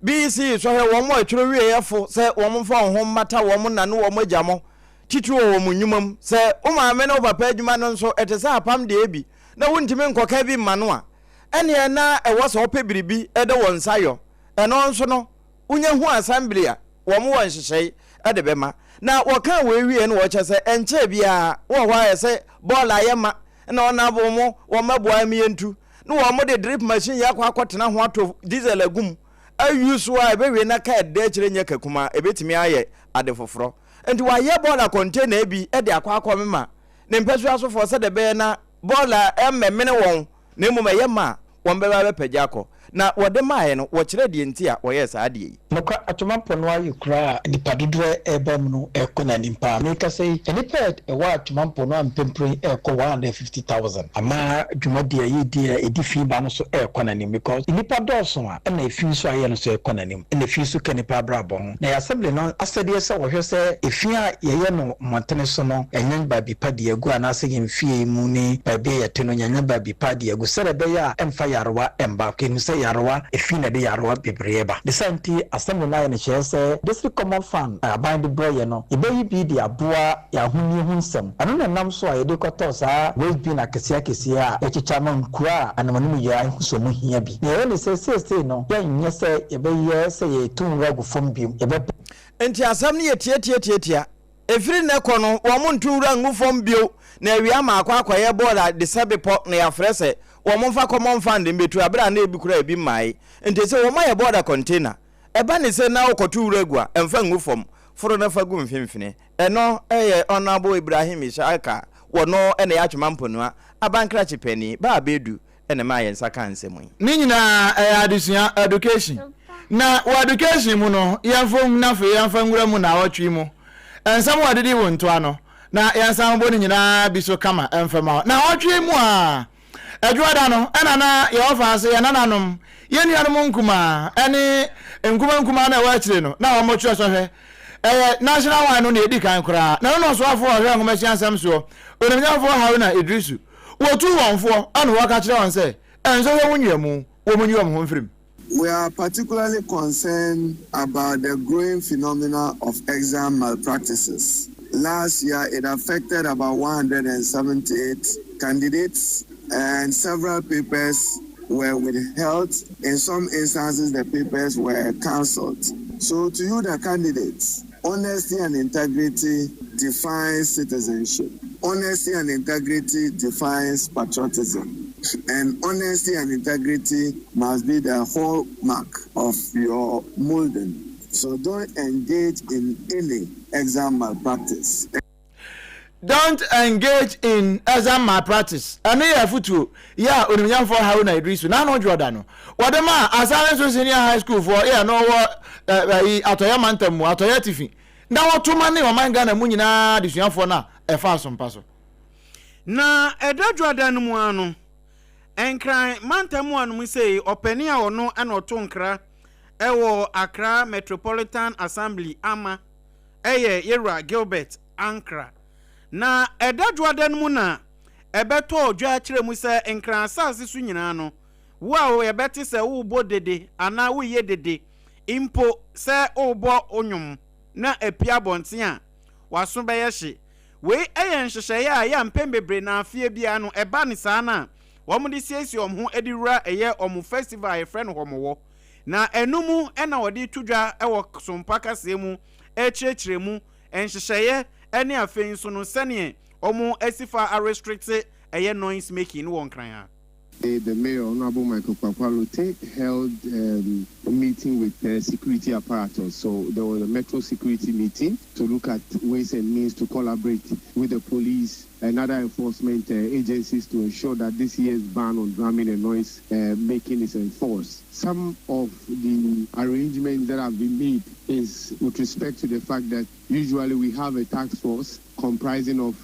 BEC sɔhwɛ wɔn a ɛtwerɛ wieɛ fo sɛ wɔn mfa wɔn ho mmata wɔn na ne wɔn agya mo titiriw wɔ wɔn nnwuma mu. Sɛ wo maame ne wo papa adwuma no nso ɛte sɛ apam deɛ bi na wontumi nkɔka bi mma no a, ɛneɛ na ɛwɔ sɛ ɔpɛ biribi de wo nsa yɔ. Ɛno nso no, wonya hu assembly a, wɔn wɔ nhyehyɛe de bɛma. Na wɔkaa wei wieɛ no wɔkyɛ sɛ ɛnkyɛɛ biara wɔ hɔ ayɛ sɛ bɔɔl ayɛ ma na wɔn abo mo wɔn mɛboa ɛmi yɛntu na wɔn de drip machine yɛ akɔ akɔtena ho ato diesel agu mu ayi so a ɛbɛwie na ka ɛda akyire nyɛ ka kumaa ɛbɛtumi ayɛ ade foforɔ nti wɔayɛ bɔɔla container bi de akɔ akɔmema ne mpasua sofoɔ sɛdeɛ ɛbɛyɛ na bɔɔla ɛmmɛmene wɔn na mmom ɛyɛ ma a wɔbɛba abɛpagya akɔ. Na wɔde maeɛ no, wɔkyerɛɛ deɛ nti a wɔyɛɛ saa adeɛ yi. Nokware, Atwoma Mpono ayɛ kuro a nnipa dodoɔ a ɛreba mu no rekɔ n'anim paa. Merekasa yi, nnipa a ɛwɔ Atwoma Mpono a mprempren rekɔ 150,000. Ama dwumadi a yɛredi a ɛdi fi ba no nso rekɔ n'anim because nnipa dɔɔso a, ɛna efi nso a yɛyɛ no nso rekɔ n'anim. Ɛna efi nso ka nnipa abrabɔ ho. Na ɛyɛ Assembly no asɛdeɛ sɛ wɔhwɛ sɛ efi a yɛyɛ no mmɔntene so no, yɛanya baabi pa de agu anaasɛ yɛn fie mu ne baabi a yɛte no, yɛanya baabi pa de agu sɛdeɛ ɛbɛyɛ a ɛmfa yarewa mma. Yɛnim sɛ yarewa, efi na ɛde yarewa bebree ba. Ne saa nti, Assembly no ayɛ nhyehyɛeɛ sɛ District Common Fund a aban de brɛ yɛn no, yɛbɛyi bi de aboa yɛn ahonie ho nsɛm. Ɛno na ɛnam so a yɛde kɔtɔɔ saa waste bin akɛseɛ akɛseɛ a yɛkyekyɛ ama nkuro a anamɔnimyɛ ahu sɛ wɔhia bi. Nea ɛyɛ ne sɛ seesei no, yɛnyɛ sɛ yɛbɛyɛ sɛ yɛretu nwura gu fam bio. Yɛbɛpɛ. Enti asɛm no yɛ tiatiatiatia. Ɛfiri nnɛ kɔ no, wɔnto nwura ngu fam bio, na awia ma akɔ akɔyɛ bɔɔla de sɛ bepɔ na yɛafrɛ sɛ wɔmfa common fund mmɛtu, berɛ a na ebi koraa ebi mmae. Enti sɛ wɔayɛ bɔɔla container. Ɛba ne sɛ na wokɔto wura gu a, mfa ngu fam, foro na fa gu mfimfini. Ɛno yɛ Honourable Ibrahim Ishaka, wɔno na ɛyɛ Atwema Mponua abankrakye panin, Baa Bedu na ɛmaa yɛn nsa kaa nsɛm yi. Ne nyinaa ɛyɛ adesua, education. Na wɔ education mu no, yɛmfa nhu na afei yɛmfa nwura mu naawɔtwe yi mu nsɛm a wɔadidi wo ntoa no, na yɛnsan bɔ ne nyinaa bi so kama mfa ma wo. Naawɔtwe yi mu a, Adwuada no, ɛna na yɛwɔ fa ase, yɛn nananom, yɛn nuanom nkumaa ne nkumaa nkumaa no a ɛwɔ akyire no, na wɔkyerɛ sɔhwɛ. Ɛyɛ National One no na ɛdi kan koraa, na ɛno na ɔsoafoɔ a ɔhwɛ nwomasua nsɛm soɔ, Onimnyamfoɔ Haruna Iddrisu, wɔtuu wɔn foɔ ɛna wɔka kyerɛ wɔn sɛ, Nsɔhwɛ ho nyiamu, wɔn nyi wɔn ho mfiri mu. We are particularly concerned about the growing phenomena of exam malpractices. Last year, it affected about 178 candidates and several papers were withheld. In some instances, the papers were cancelled. So to you, the candidates, honesty and integrity defines citizenship. Honesty and integrity defines patriotism. And honesty and integrity must be the hallmark of your molding. So don't engage in any exam malpractice. Don't engage in exam malpractice. Ɛno yɛ afotuo yɛ a onimnyamfoɔ Haruna Iddrisu n'ano dwoɔ da no wɔde maa Asare Nso Senior High School foɔ yɛ no wɔ ɛyi Atɔeɛ mantam mu, Atɔeɛ Atifi, na wɔto ma ne ɔman Ghana mu nyinaa adesuafoɔ no a ɛfa asompa so. Na ɛda dwoada no mu ara no, Nkran mantam anom sei ɔpanin a ɔno na ɔto nkra wɔ Accra Metropolitan Assembly ama yɛ Yewura Gilbert Ankrah. Na ɛda dwoada no mu na ɛbɛtɔɔ dwa kyerɛ mu sɛ Nkran asase so nyinaa no, wo a yɛbɛte sɛ worebɔ dede anaa woreyɛ dede mpo sɛ worebɔ wo nnwom na apue abɔnten a, w'aso bɛyɛ hye. Wei yɛ nhyehyɛeɛ a ɛyɛ a mpɛn bebree no afeɛ biara no ɛba no saa no a wɔde siesie wɔn ho de wura ɛyɛ wɔn festival a yɛfrɛ no Hɔmɔwɔ. Na ɛno mu na wɔde to dwa wɔ Sompa kaseɛ mu rekyerɛkyerɛ mu nhyehyɛeɛ ne afei nso no sɛdeɛ wɔasi fa arestricte ɛyɛ noise making no wɔ Nkran ha. The mayor, Honorable Michael Kwakwa held a meeting with the security apparatus. So there was a metro security meeting to look at ways and means to collaborate with the police and other enforcement agencies to ensure that this year's ban on drumming and noise making is enforced. Some of the arrangements that have been made is with respect to the fact that usually we have a task force comprising of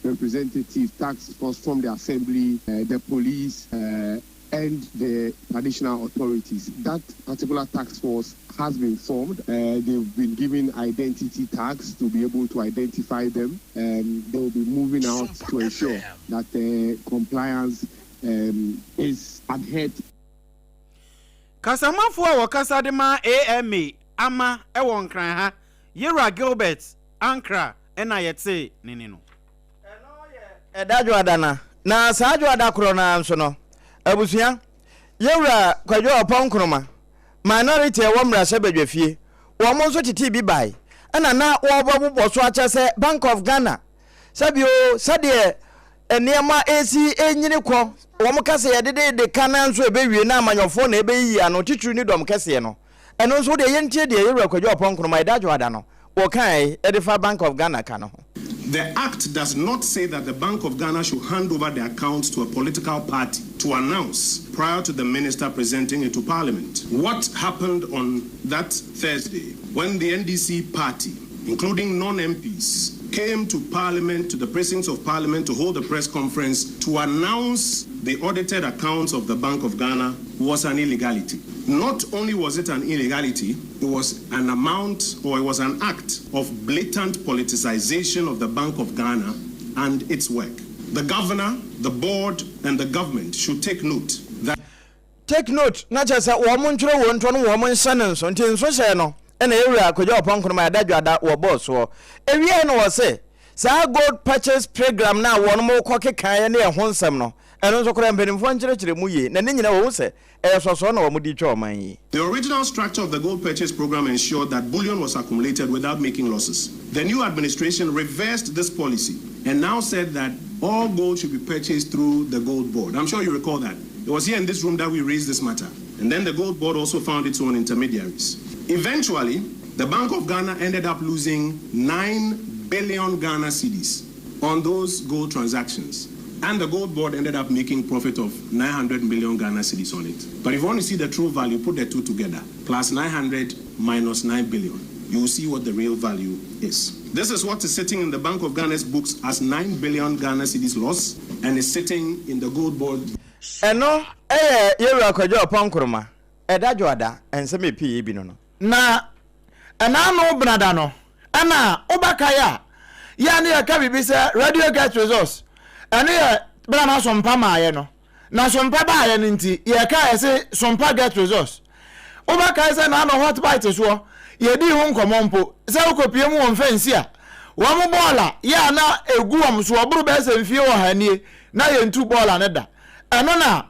representative task force from the assembly, the police, and the traditional authorities. That particular task force has been formed. They've been given identity tags to be able to identify them. They will be moving out to ensure that compliance is adhered. Kasamafoɔ a wɔkasa de ma AMA ama wɔ Nkran ha, Yewura Gilbert Ankrah na yɛtee ne nne no. Ɛno yɛ ɛda Dwoada no. Na saa Dwoada korɔ no ara nso no, abusua, Yewura Kwadwo Ɔpɔn Nkrumah, minority a ɛwɔ mmarahyɛbadwafie, wɔn nso tetee bi bae, ɛna na wɔrebɛbobɔ so akyerɛ sɛ Bank of Ghana, sɛbi o, sɛdeɛ nneɛma resi renyini kɔ, wɔka sɛ yɛdedede ka nanso ɛbɛwie na amanyɔfoɔ na ɛbɛyiyi ano, titiriw ne dɔm kɛseɛ no. Ɛno nso wodeɛ yɛntie deɛ Yɛwura Kwadwo Ɔpɔn Nkrumah ɛda Dwoada no wɔkae de fa Bank of Ghana ka no ho. The Act does not say that the Bank of Ghana should hand over the accounts to a political party to announce prior to the minister presenting it to Parliament. What happened on that Thursday when the NDC party, including non-MPs, came to Parliament, to the precincts of Parliament, to hold a press conference to announce the audited accounts of the Bank of Ghana was an illegality. Not only was it an illegality, it was an amount or it was an act of blatant politicization of the Bank of Ghana and its work. The governor, the board, and the government should take note that. Take note, na kyerɛ sɛ wɔn ntwerɛ wɔn ntoɔ no wɔn nhyɛ no nso, nti nso hyɛɛ no ɛna yɛwura Kwadwo Ɔpɔn Nkrumah ɛda dwada wɔ bɔɔl soɔ. Ɛwieɛ no wɔse saa gold purchase pregram no a wɔn kɔ kekaeɛ ne ɛho nsɛm no, ɛno nso koraa mpanimfoɔ nkyerɛkyerɛ mu yie na ne nyina wɔhu sɛ ɛyɛ sɔsɔɔ na wɔn de retwa ɔman yi. The original structure of the gold purchase program ensured that bullion was accumulated without making losses. The new administration reversed this policy and now said that all gold should be purchased through the gold board. I'm sure you recall that. It was here in this room that we raised this matter. And then the gold board also found its own intermediaries. Eventually, the Bank of Ghana ended up losing 9 billion Ghana cedis on those gold transactions. And the gold board ended up making profit of 900 million Ghana cedis on it. But if you want to see the true value, put the two together. Plus 900 minus 9 billion. You will see what the real value is. This is what is sitting in the Bank of Ghana's books as 9 billion Ghana cedis loss and is sitting in the gold board. Ɛno yɛ Yɛwura Kwadwo Ɔpɔn Nkrumah, Ɛda Dwoada, nsɛm a ɛpii bi no no. Na ɛna ano benada no, ɛna wobɛkae a, yɛ a ne yɛka biribi sɛ Radio Get Results, ɛno yɛ berɛ a na Sompa maayɛ no. Na Sompa baayɛ no nti, yɛka yɛse Sompa Get Results. Wobɛkae sɛ na ano Hot Bite soɔ, yɛdii ho nkɔmmɔ mpo, sɛ wokɔpie mu wɔ mfɛnsi a, wɔn bɔɔla yɛ a na ɛgu wɔn so, ɔboro bɛyɛ sɛ mfie ɔha nie, na yɛntu bɔɔla no da. Ɛno na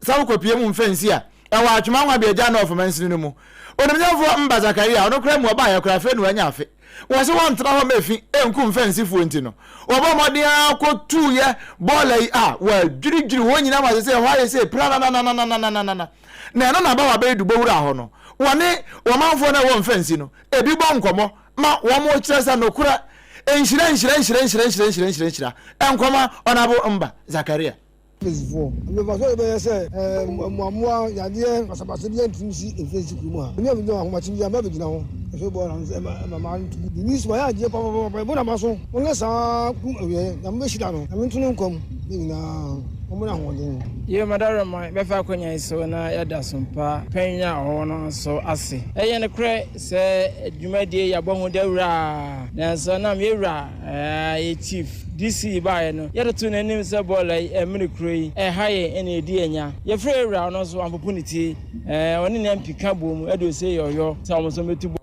sɛ wokɔpie mu mfɛnsi a, ɛwɔ Atwoma Nwabiagya North mansini no mu. Onimnyamfoɔ Mba Zakaria, ɔno koraa mu ɔbaeɛ koraa afei na wanya afe. Wɔse wɔntena hɔ ma efi nku mfɛnsifoɔ nti no, wɔbɔ mmɔden ara kɔtuiɛ bɔɔla yi a wɔadwiridwiri hɔ nyinaa ma sesei ɛhɔ ayɛ sei prananananananana. Na ɛno na Bawa bɛyɛ dubɔ wura hɔ no, wɔne wɔmanfoɔ no a ɛwɔ mfɛnsi no, ebi bɔ nkɔmmɔ ma wɔkyerɛ sɛ nokorɛ nhyira nhyira nhyira nhyira nhyira nhyira nhyira nhyira nkɔma Ɔnabo Mba Zakaria. Mfɛnsifoɔ. Mfasoɔ a yɛbɛyɛ sɛ mmoammoa, yadeɛ basabasa biara ntumi nsi mfɛnsi kuro mu ha. Ɛmi a megyina hɔ ahomakye biara mba bɛgyina hɔ ɛhwɛ bɔɔla no sɛ ɛma ɛma maa no tugu. Biribi nso wayɛ adeɛ papapapa yɛbɔ n'aba so. Ɔnyɛ saa kum awieɛ. Nyame bɛhyira no. Nyame nto no nkwa mu ne nyinaa ɔmmɔ no ahoɔden. Yei Madaroma bɛfa akwanya yi so na yɛada Sompa panyin a ɔwɔ no nso ase. Ɛyɛ nokorɛ sɛ dwumadie yi yɛabɔ ho dawuro ara, nanso ɛnam yɛn wura yɛn Chief DC baeɛ no, yɛde too n'anim sɛ bɔɔla yi ɛmene kuro yi, ɛha yɛn ɛna ɛdi yɛn nya. Yɛfrɛɛ yɛn wura, ɔno nso wampopo ne ti, ɔne ne MP ka boom de ose yɔyɔ sɛ wɔn nso wɔbɛtu bɔɔla.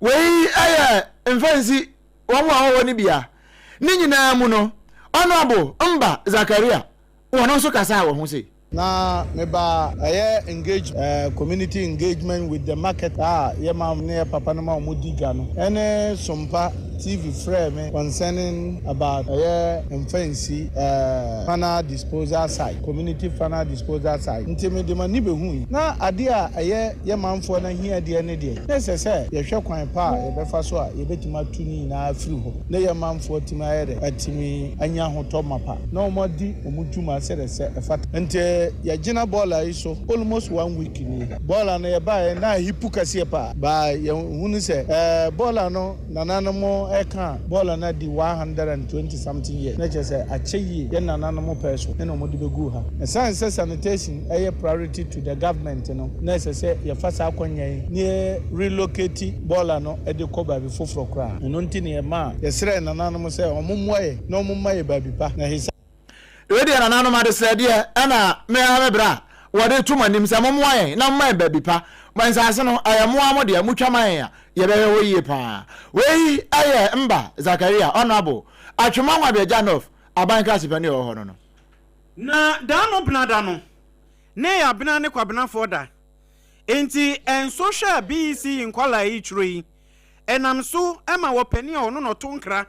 Wei yɛ mfɛnsi wɔn a wɔwɔ no bia. Ne nyinaa mu no, Honourable Mba Zakaria, wɔn nso kasaa wɔ ho sei. Na me ba ɛyɛ engage eh, community engagement with the market a yɛ maame ne yɛ papa nom a wɔn di dwa no ɛne Sompa TV frɛɛ me concerning about ɛyɛ mfɛnsi eh, final disposal site, community final disposal site nti me de m'ani bɛhui na adeɛ a ɛyɛ yɛ manfoɔ no ahiadeɛ ne deɛ na ɛsɛ sɛ yɛhwɛ kwan pa a yɛbɛfa so a yɛbɛtumi atu ne nyinaa afiri hɔ na yɛ manfoɔ atumi ayɛ dɛ atumi anya ahotɔ mapa na wɔn adi wɔn dwuma sɛdeɛ sɛ ɛfata. Nti yɛgyina bɔɔla yi so almost one week nie. Bɔɔla no yɛbaeɛ na ahipu kɛseɛ paa. But yɛhunu sɛ ɛɛ bɔɔla no nananom ɛka a bɔɔla no adi 120 something years. Na kyerɛ sɛ akyɛ yie. Yɛn nananom pɛɛ so na wɔde bɛguu ha. Ɛsiane sɛ sanitation yɛ priority to the government no, na ɛsɛ sɛ yɛfa saa akwanya yi na yɛ relocate bɔɔla no de kɔ baabi foforɔ koraa. Ɛno nti na yɛmaa yɛsrɛɛ nananom sɛ wɔmmoa yɛn na wɔmma yɛn baabi pa na His. Wei deɛ nananom adesrɛdeɛ ɛna me ara me bra a wɔde to mo anim sɛ mommoa yɛn na momma yɛn baabi pa. Mo nsase no, ɛyɛ mo ara mo dea, motwa ma yɛn a, yɛbɛhwɛ hɔ yie pa ara. Wei yɛ Mba Zakaria, Honourable, Atwema Nwabiagya North, aban krakye panin a ɔwɔ hɔ no no. Na da no bena da no, ne yɛ abena ne kwabenafoɔ da. Enti nsɔhwɛ a BEC nkwadaa yi twerɛ yi, ɛnam so ma wɔpanin a ɔno na ɔto nkra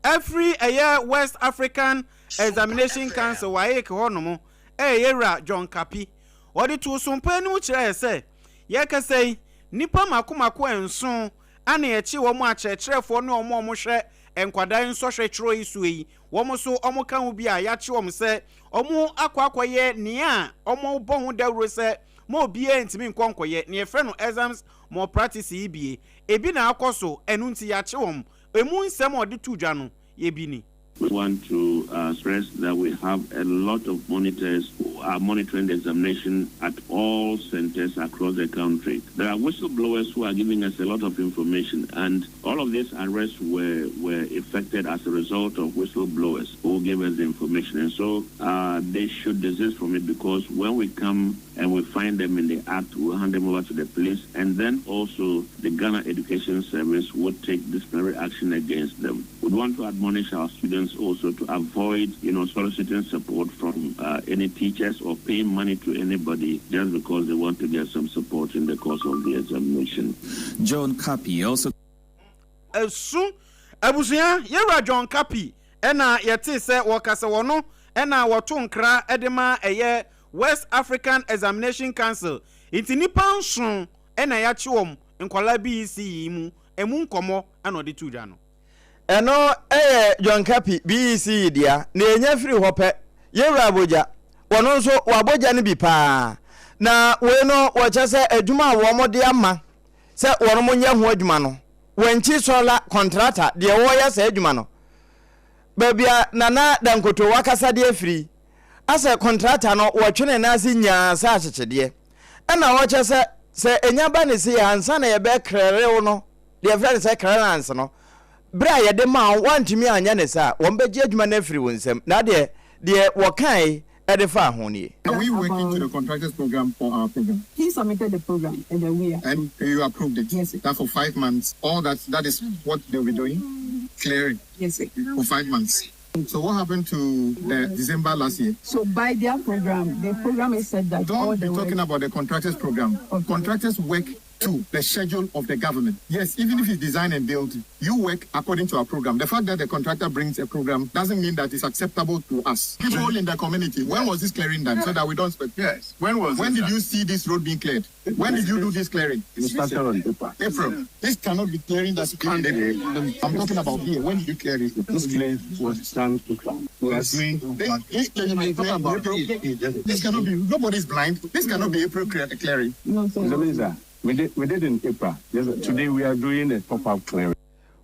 afiri ɛyɛ West African Examination Council, WAEC, hɔ nom, ɛyɛ Yɛwura John Kapi. Ɔde too sompa anim kyerɛɛ sɛ, yɛrekasa yi, nnipa mako mako nson ana yɛkye wɔn akyerɛkyerɛfoɔ ne wɔn a wɔhwɛ nkwadaa nsɔhwɛ twerɛ yi soɔ yi, wɔn nso wɔka ho bi a yɛakye wɔn sɛ wɔn akɔ akɔyɛ nea wɔbɔ ho dawuro sɛ ma obiara ntumi nkɔ nkɔyɛ, nea yɛfrɛ no exams malpractice yi bie. Ebi na akɔ so, ɛno nti yɛakye wɔn. Emu nsɛm a ɔde too dwa no, yɛ bi ni. We want to uh, stress that we have a lot of monitors who are monitoring the examination at all centers across the country. There are whistleblowers who are giving us a lot of information, and all of these arrests were, were effected as a result of whistleblowers who gave us the information. And so uh, they should desist from it because when we come and we find them in the act, we'll hand them over to the police. And then also the Ghana Education Service will take disciplinary action against them. We want to admonish our students also to avoid, you know, soliciting support from uh, any teachers or paying money to anybody just because they want to get some support in the course of the examination. John Kapi also. Esu abusua yɛwura John Kapi ɛna yɛte sɛ wɔkasa wɔ no ɛna wɔto nkra ɛde ma ɛyɛ West African Examination Council nti nnipa nson na yɛakye wɔn nkwadaa BEC yi mu, ɛmu nkɔmmɔ na ɔde too dwa no. Ɛno yɛ John Kapi, BEC yi dea, na yɛnya firi hɔ pɛ, Yɛwura Abogya, wɔno nso wabɔ gya no bi paa. Na wei no wɔkyɛ sɛ adwuma a wɔn de ama sɛ wɔn nyɛ ho adwuma no, Wankyi Sɔla kɔntrata deɛ wɔreyɛ saa adwuma no, baabi a Nana Dankoto wakasa de afiri, asɛ kɔntrata no wɔtwe ne nan ase nyaa sɛ akyekyedeɛ. Ɛna wɔkyɛ sɛ sɛ ɛnya ba ne sei a, ansa na yɛbɛkrɛrew no, deɛ yɛfrɛ no sɛ clearance no, berɛ a yɛde maa wo, woantumi anyɛ ne saa a, wɔbɛgye adwuma no afiri wo nsam. Na deɛ deɛ wɔkae de faa ho nie. Are we working to the contractors program or our program? He submitted the program and then we. And you approved it? Yes sir. That for five months, all that, that is what they will be doing? Clearing? Yes sir. For five months? So what happened to the December last year? So by their program, the program is said that all Don't be the talking work about the contractors program. Okay. Contractors work to the schedule of the government. Yes, even if it's design and build, you work according to our program. The fact that the contractor brings a program doesn't mean that it's acceptable to us. People in the community, when was this clearing done? So that we don't spend. Yes. When was When this did done? you see this road being cleared? When did you do this clearing? It started on paper. April. This cannot be clearing that's in April. I'm talking about here. When did you clear it? This clearing was done to We are doing. This, this clearing was cleared in April. This cannot be. Nobody's blind. This cannot be April clearing. No, sir. Mr. Minister, we did, we did in April. Yes, today we are doing a top-up clearing.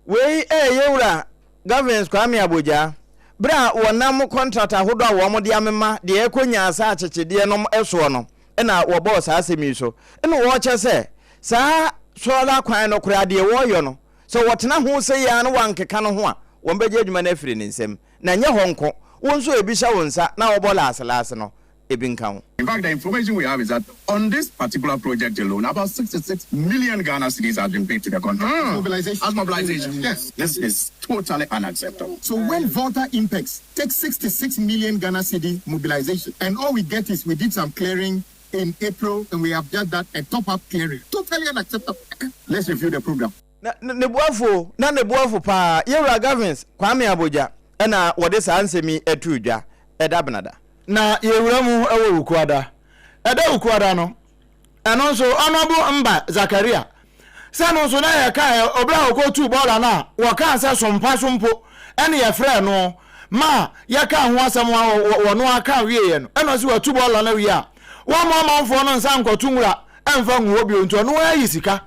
Wei yɛ Yɛwura Governs Kwame Abogyaa berɛ a wɔnam kɔntrat ahodoɔ a wɔn de amema deɛ ɛkɔ nyansa akyekyedeɛ nom soɔ no na wɔbɔɔ saa asɛm yi so na wɔkyɛ sɛ saa solar kwan no koraa deɛ wɔyɔ no sɛ wɔtena ho sei ara na wɔankeka no ho a wɔn bɛgye adwuma no afiri ne nsam na nyɛ hɔ nko wo nso ebi hyɛ wo nsa na wɔbɔ laase laase no ebi nka ho. In fact, the information we have is that on this particular project alone, about 66 million Ghana cedis has been paid to the contractor. Mobilization. As mobilization. Yes. This is totally unacceptable. So when Volta Impex takes 66 million Ghana cedi mobilization, and all we get is we did some clearing in April, and we have just done a top-up clearing. Totally unacceptable. Let's review the program. Na ne bo afu o, na ne bo afu paa. Yɛwura Gavins Kwame Abogya na wɔde saa nsɛm yi too dwa ɛda Benada. Na yɛwura mu wɔ Wukuada. Ɛda Wukuada no, ɛno nso Honourable Mba Zakaria, sɛ no nso na yɛkaeɛ ɔberɛ a ɔkɔtuu bɔɔla no a wɔkaa sɛ sompa so mpo ɛne yɛfrɛɛ no ma yɛkaa ho asɛm a wɔno aka wieɛ no, ɛna ɔse watu bɔɔla no awie a wɔmma ɔmanfoɔ no nsa nkɔto nwura ɛmfa ngu hɔ bio nti ɔno ayi sika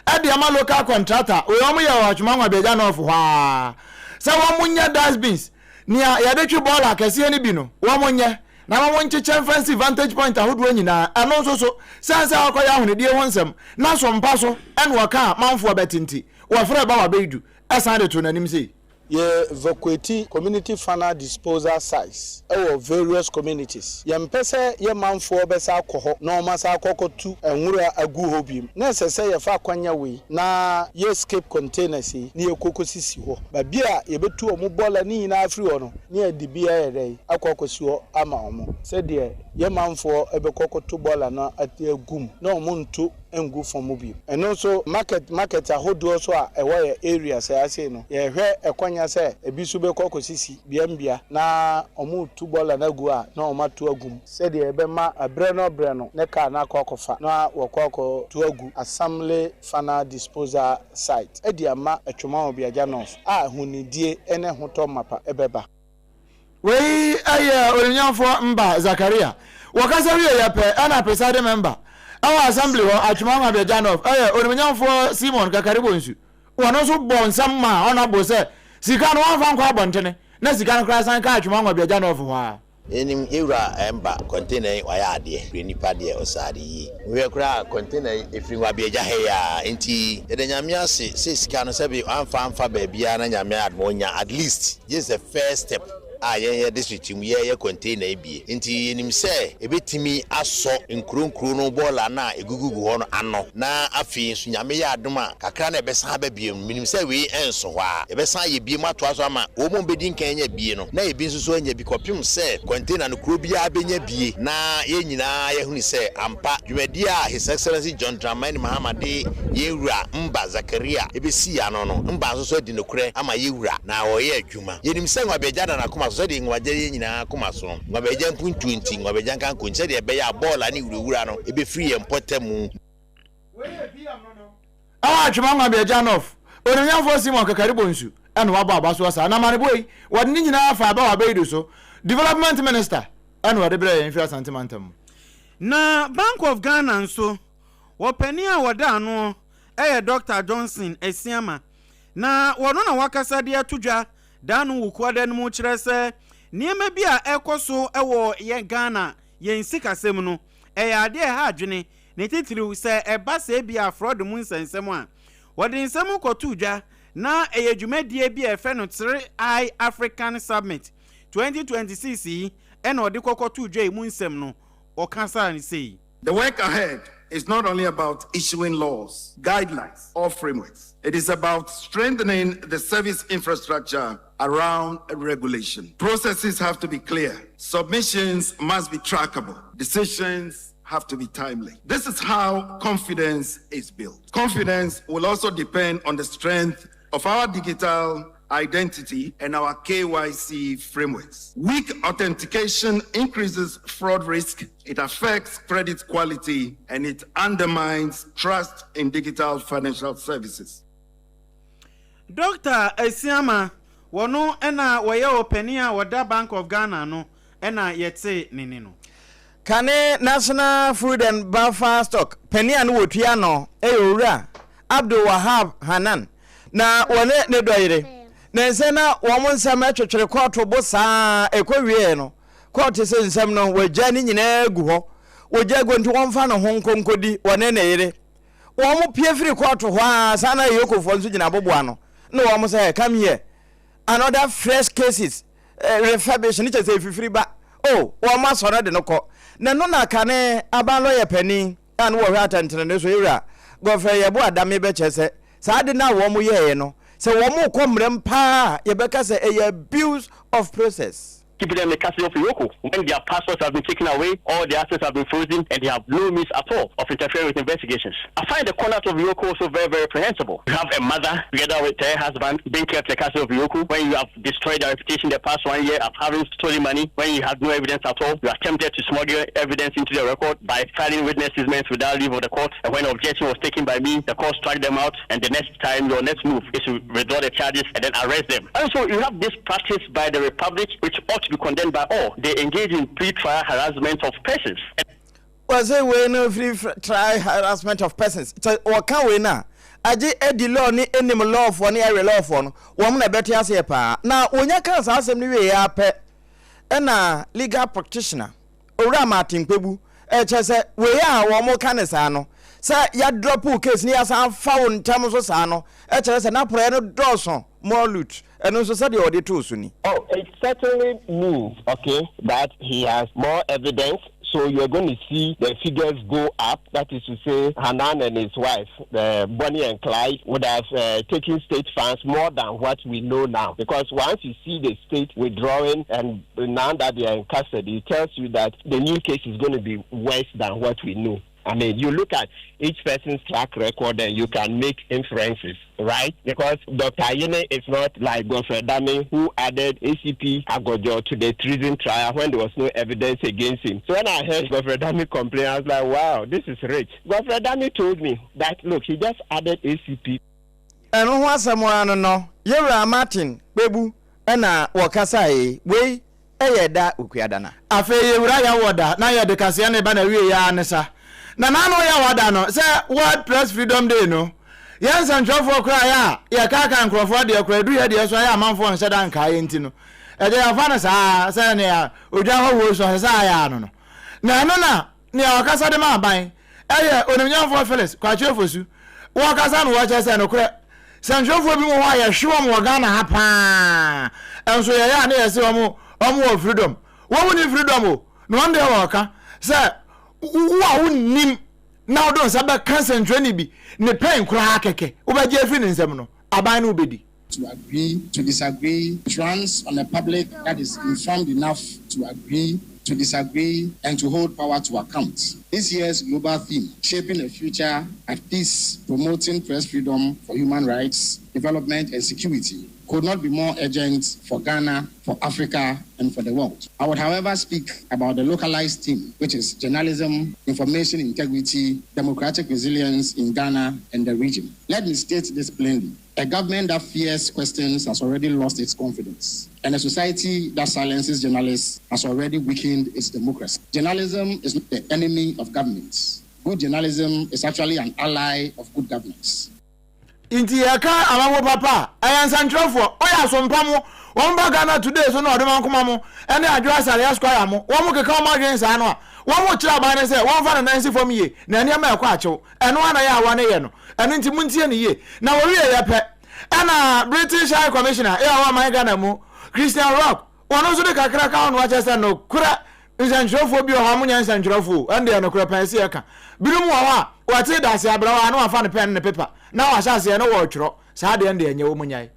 ɛde ama local contractor wei wɔn yɛ wɔ Atwoma Nwabiagya North hɔ ara sɛ wɔn nyɛ dustbins nea yɛde twe bɔɔla akɛseɛ no bi no wɔn nyɛ na wɔn nkyekyɛ mfa nsi vantage point ahodoɔ nyinaa. Ɛno nso so sɛn sɛ ɔkɔyɛ ahonidie ho nsɛm na so mpa so ɛna ɔka a manfoɔ bɛte nti wɔfrɛ Bawa Beidu ɛsan de too n'anim sei. Yɛ evacuate community final disposal sites wɔ various communities. Yɛmpɛ sɛ yɛ manfoɔ bɛsan akɔ hɔ na wɔn asan akɔ akɔtu nwura agu hɔ biom. Na ɛsɛ sɛ yɛfa akwanya wei na yɛ escape containers yi na yɛkɔ kɔsisi hɔ. Baabi a yɛbɛtu wɔn bɔɔla no nyinaa afiri hɔ no na yɛde bi ayɛ dɛn akɔ akɔsi hɔ ama wɔn sɛdeɛ yɛ manfoɔ bɛkɔ akɔto bɔɔla no agu mu na wɔn nto ngu fam bio. Ɛno nso market market ahodoɔ nso a ɛwɔ yɛ areas ha sei no, yɛrehwɛ ɛkwanya sɛ ebi nso bɛkɔ akɔsisi bea mbea na wɔretu bɔɔla no agu a na wɔato agu mu sɛdeɛ ɛbɛma berɛ no berɛ no ne car no akɔ akɔfa na wɔakɔ akɔto agu Assembly Final Disposal Site de ama Atwoma Obiagya North a ahonidie ne hotɔ mapa bɛba. Wei yɛ Onimuonyamfoɔ Mba Zakaria. Wɔkasa wieeɛ pɛ ɛna presiding member ɛwɔ assembly hɔ, Atwoma Nwabiagya North, ɛyɛ Onimuonyamfoɔ Simon Kakaribonsu. Wɔno nso bɔɔ nsɛm maa Honourable sɛ sika no wɔmfa nkɔ abɔntene na sika no koraa san kaa Atwoma Nwabiagya North hɔ ara. Yɛnim yɛwura ɛmba container yi wayɛ adeɛ firi nipa deɛ ɔsɛ ade yie wohwɛ koraa a container yi ɛfiri Nwabiagya ha yi aa nti yɛda Nyame ase sɛ sika no sɛbe wamfa amfa baabiaa na Nyame adom ɔnya at least this is the first step a yɛn yɛ district mu yɛɛyɛ container yi bie nti yɛnim sɛ ɛbɛtumi asɔ nkuro nkuro no bɔɔla no a ɛgugugu hɔ no ano na afei nso Nyame yɛ adom a kakra no a ɛbɛsan aba bio no menim sɛ wei ɛnso hɔ a yɛbɛsan ayɛ bie mu atoa so ama wɔn a wɔbɛdi nkan anya bie no na ebi nso so anya bi kɔpem sɛ container no kuro biara bɛnya bie na yɛn nyinaa yɛahunu sɛ ampa dwumadie a His Excellency John Dramani Mahama de yɛn wura Mba Zakaria bɛsii ano no, Mba nso so adi nokorɛ ama yɛn wura na ɔreyɛ adwuma. Yɛnim sɛ Nwabiagya da n'akoma so sɛdeɛ Nwabiagya yɛn nyinaa akoma so no, Nwabiagya mpuntuo nti, Nwabiagya nkanko nti, sɛdeɛ ɛbɛyɛ a bɔɔla ne wurawura no bɛfiri yɛn mpɔtamu. Wei yɛ. Ɛwɔ Atwema Nwabiagya North, Onuonyamfoɔ Simon Kakari Bonsu na wabɔ abasoɔ saa. Na amanebɔ yi, wɔde ne nyinaa faa Bawa Beidu so, Development Minister na ɔde brɛɛ yɛn firi Asante Mantam mu. Na Bank of Ghana nso, wɔ panin a wɔda ano yɛ Dɔkta Johnson Asiamah, na wɔno na wakasa de ato dwa da ano wɔ kuada no mu kyerɛ sɛ nneɛma bi a ɛrekɔ so wɔ yɛn Ghana yɛn sikasɛm no, ɛyɛ adeɛ a ɛha adwene, ne titiriw sɛ ɛba sɛ ebia fraud mu nsɛnsɛm a wɔde nsɛm kɔto dwa na ɛyɛ dwumadie bi a yɛfrɛ no 3i African Summit 2026 yi na ɔde kɔkɔtoo dwa yi mu nsɛm no, ɔkasaa no sei. The work ahead is not only about issuing laws, guidelines, or frameworks. It is about strengthening the service infrastructure around regulation. Processes have to be clear. Submissions must be trackable. Decisions have to be timely. This is how confidence is built. Confidence will also depend on the strength of our digital identity and our KYC frameworks. Weak authentication increases fraud risk, it affects credit quality, and it undermines trust in digital financial services. Dɔkta Asiamah, wɔno na wɔyɛ ɔpanin a ɔda Bank of Ghana ano na yɛtee ne nne no. Kane National Food and Buffer Stock panin a ne wɔtua ano yɛ Owura Abdul Wahab Hanan na wɔne ne dɔ yere ne nsɛ na wɔn nsɛm twetwere kɔɔto bo saa ɛkɔ wieɛ no kɔɔto sɛ nsɛm no wɔagya ne nyinaa gu hɔ wɔgya gu nti wɔmfa ne ho nkonkodi wɔne ne yere wɔn pie firi kɔɔto hɔ a saa na yokofoɔ nso gyina aboboa no na wɔn sɛ come here another fresh cases eh, refurbish ne kyɛ sɛ efifiri ba oh wɔn asɔ no de no kɔ na ɛno na kane aban lɔyɛ panin a no wɔhwɛ atɛntenene so ewura Godfrey Yeboah Dame bɛkyɛ sɛ saa ade no a wɔn yɛɛyɛ no sɛ wɔn kɔ mmerɛm paa yɛbɛka sɛ ɛyɛ abuse of process. Keeping them in the custody of EOCO when their passports have been taken away, all their assets have been frozen, and they have no means at all of interfering with investigations. I find the conduct of EOCO also very, very reprehensible. You have a mother together with her husband being kept in the custody of EOCO when you have destroyed their reputation the past one year of having stolen money, when you had no evidence at all. You attempted to smuggle evidence into the record by filing witness statements without leave of the court. And when objection was taken by me, the court struck them out. And the next time, your next move is to withdraw the charges and then arrest them. And so you have this practice by the Republic, which ought to be condemned by all. They engage in pre-trial harassment of persons. Wɔsɛ wei no firi trial harassment of persons. Sɛ wɔka wei no a, agye adi law ne anim lawfoɔ ne ɛwe lawfoɔ no, wɔn na ɛbɛte aseɛ paa. Na wɔnya kaa saa asɛm no wieɛ ara pɛ, ɛna legal practitioner, Owura Martin Kpebu, ɛkyɛ sɛ wei a wɔn ka ne saa no, sɛ yɛadrɔpo wo case ne yɛasan afa wo ntɛm so saa no, ɛkyerɛ sɛ n'aporɔeɛ no dɔɔso, more loot. Ɛno nso sɛdeɛ wɔde too so ni. Oh, it certainly means, okay, that he has more evidence, so you're going to see the figures go up. That is to say, Hanan and his wife, uh, Bonnie and Clyde, would have uh, taken state funds more than what we know now. Because once you see the state withdrawing and now that they are in custody, it tells you that the new case is going to be worse than what we know. I mean, you look at each person's track record and you can make inferences, right? Because Dr. Ayine is not like Godfrey Dame, who added ACP Agojo to the treason trial when there was no evidence against him. So when I heard Godfrey Dame complain, I was like, wow, this is rich. Godfrey Dame told me that, look, he just added ACP. Ɛno ho asɛm ara no no, Yewura Martin Kpebu na wɔkasae. Wei yɛ da Okuada na. Afei yɛwura Yawoda na yɛde kaseɛ no reba n'awieeɛ ara ne sa. Na n'ano Yawoda no, sɛ World Press Freedom Day no, yɛn nsɛntwerɛfoɔ koraa yɛ a yɛkaakae nkurɔfoɔ adeɛ koraa, ɛduru yɛn deɛ so a yɛ amanfoɔ nhyɛ da nkae yɛn nti no, ɛdeɛ yɛafa no saa ara sɛ nea odwan hɔ wuo so ɛsɛ sɛ ayɛ ano no. Na ɛno na Nea ɔkasa de ma aban yɛ Onimnyamfoɔ Phyllis Kwakye Ofosu. Wɔkasa no wɔkyerɛ sɛ nokorɛ sɛntwerɛfoɔ bi wɔ hɔ a yɛhwe wɔn wɔ Ghana ha paa nso yɛyɛ a na yɛse wɔn wɔn wɔ freedom. Wɔn nni freedom o. Na wɔn deɛ wɔka sɛ wo a wonnim na wode wo nsa bɛka sɛntwerɛni bi ne pɛn koraa kɛkɛ wobɛgye afiri ne nsam no aban no wobɛdi. To agree, to disagree, runs on a public that is informed enough to agree. to disagree, and to hold power to account. This year's global theme, Shaping a Future at Peace, Promoting Press Freedom for Human Rights, Development and Security, could not be more urgent for Ghana, for Africa, and for the world. I would, however, speak about the localized theme, which is journalism, information integrity, democratic resilience in Ghana and the region. Let me state this plainly. A government that fears questions has already lost its confidence, and a society that silences journalists has already weakened its democracy. Journalism is not the enemy of governments. Good journalism is actually an ally of good governance. Nti yɛka amammuo papa a, ɛyɛ nsɛntwerɛfoɔ, ɔyɛ asompa mo, wɔn ba Ghana Today so na ɔde mankoma mo, ɛne Adwo Asare Esquire mo, wɔn keka wɔn adwene saa no a, wɔn kyerɛ aban no sɛ wɔmfa ne nan nsi fam yie, na nneɛma ɛkɔ akyew, ɛno ara na yɛ a wɔne yɛ no, ɛno nti montie no yie. Na wɔwie yɛ pɛ, ɛna British High Commissioner yɛ a ɔwɔ ɔman Ghana mu, Christian Rock, wɔn nso de kakra ka ho na wakyerɛ sɛ nokorɛ nsɛntwerɛfoɔ bi wɔ hɔ a wɔnyɛ nsɛntwerɛfoɔ o, ɛno deɛ nokorɛ pɛn sɛ yɛka. Binom wɔ hɔ a, wɔte dase abrɛ hɔ a na wɔafa ne pɛn ne ne pepa na wɔahyɛ aseɛ na wɔretwerɛ, saa deɛ no deɛ ɛnyɛ, wɔn nyae.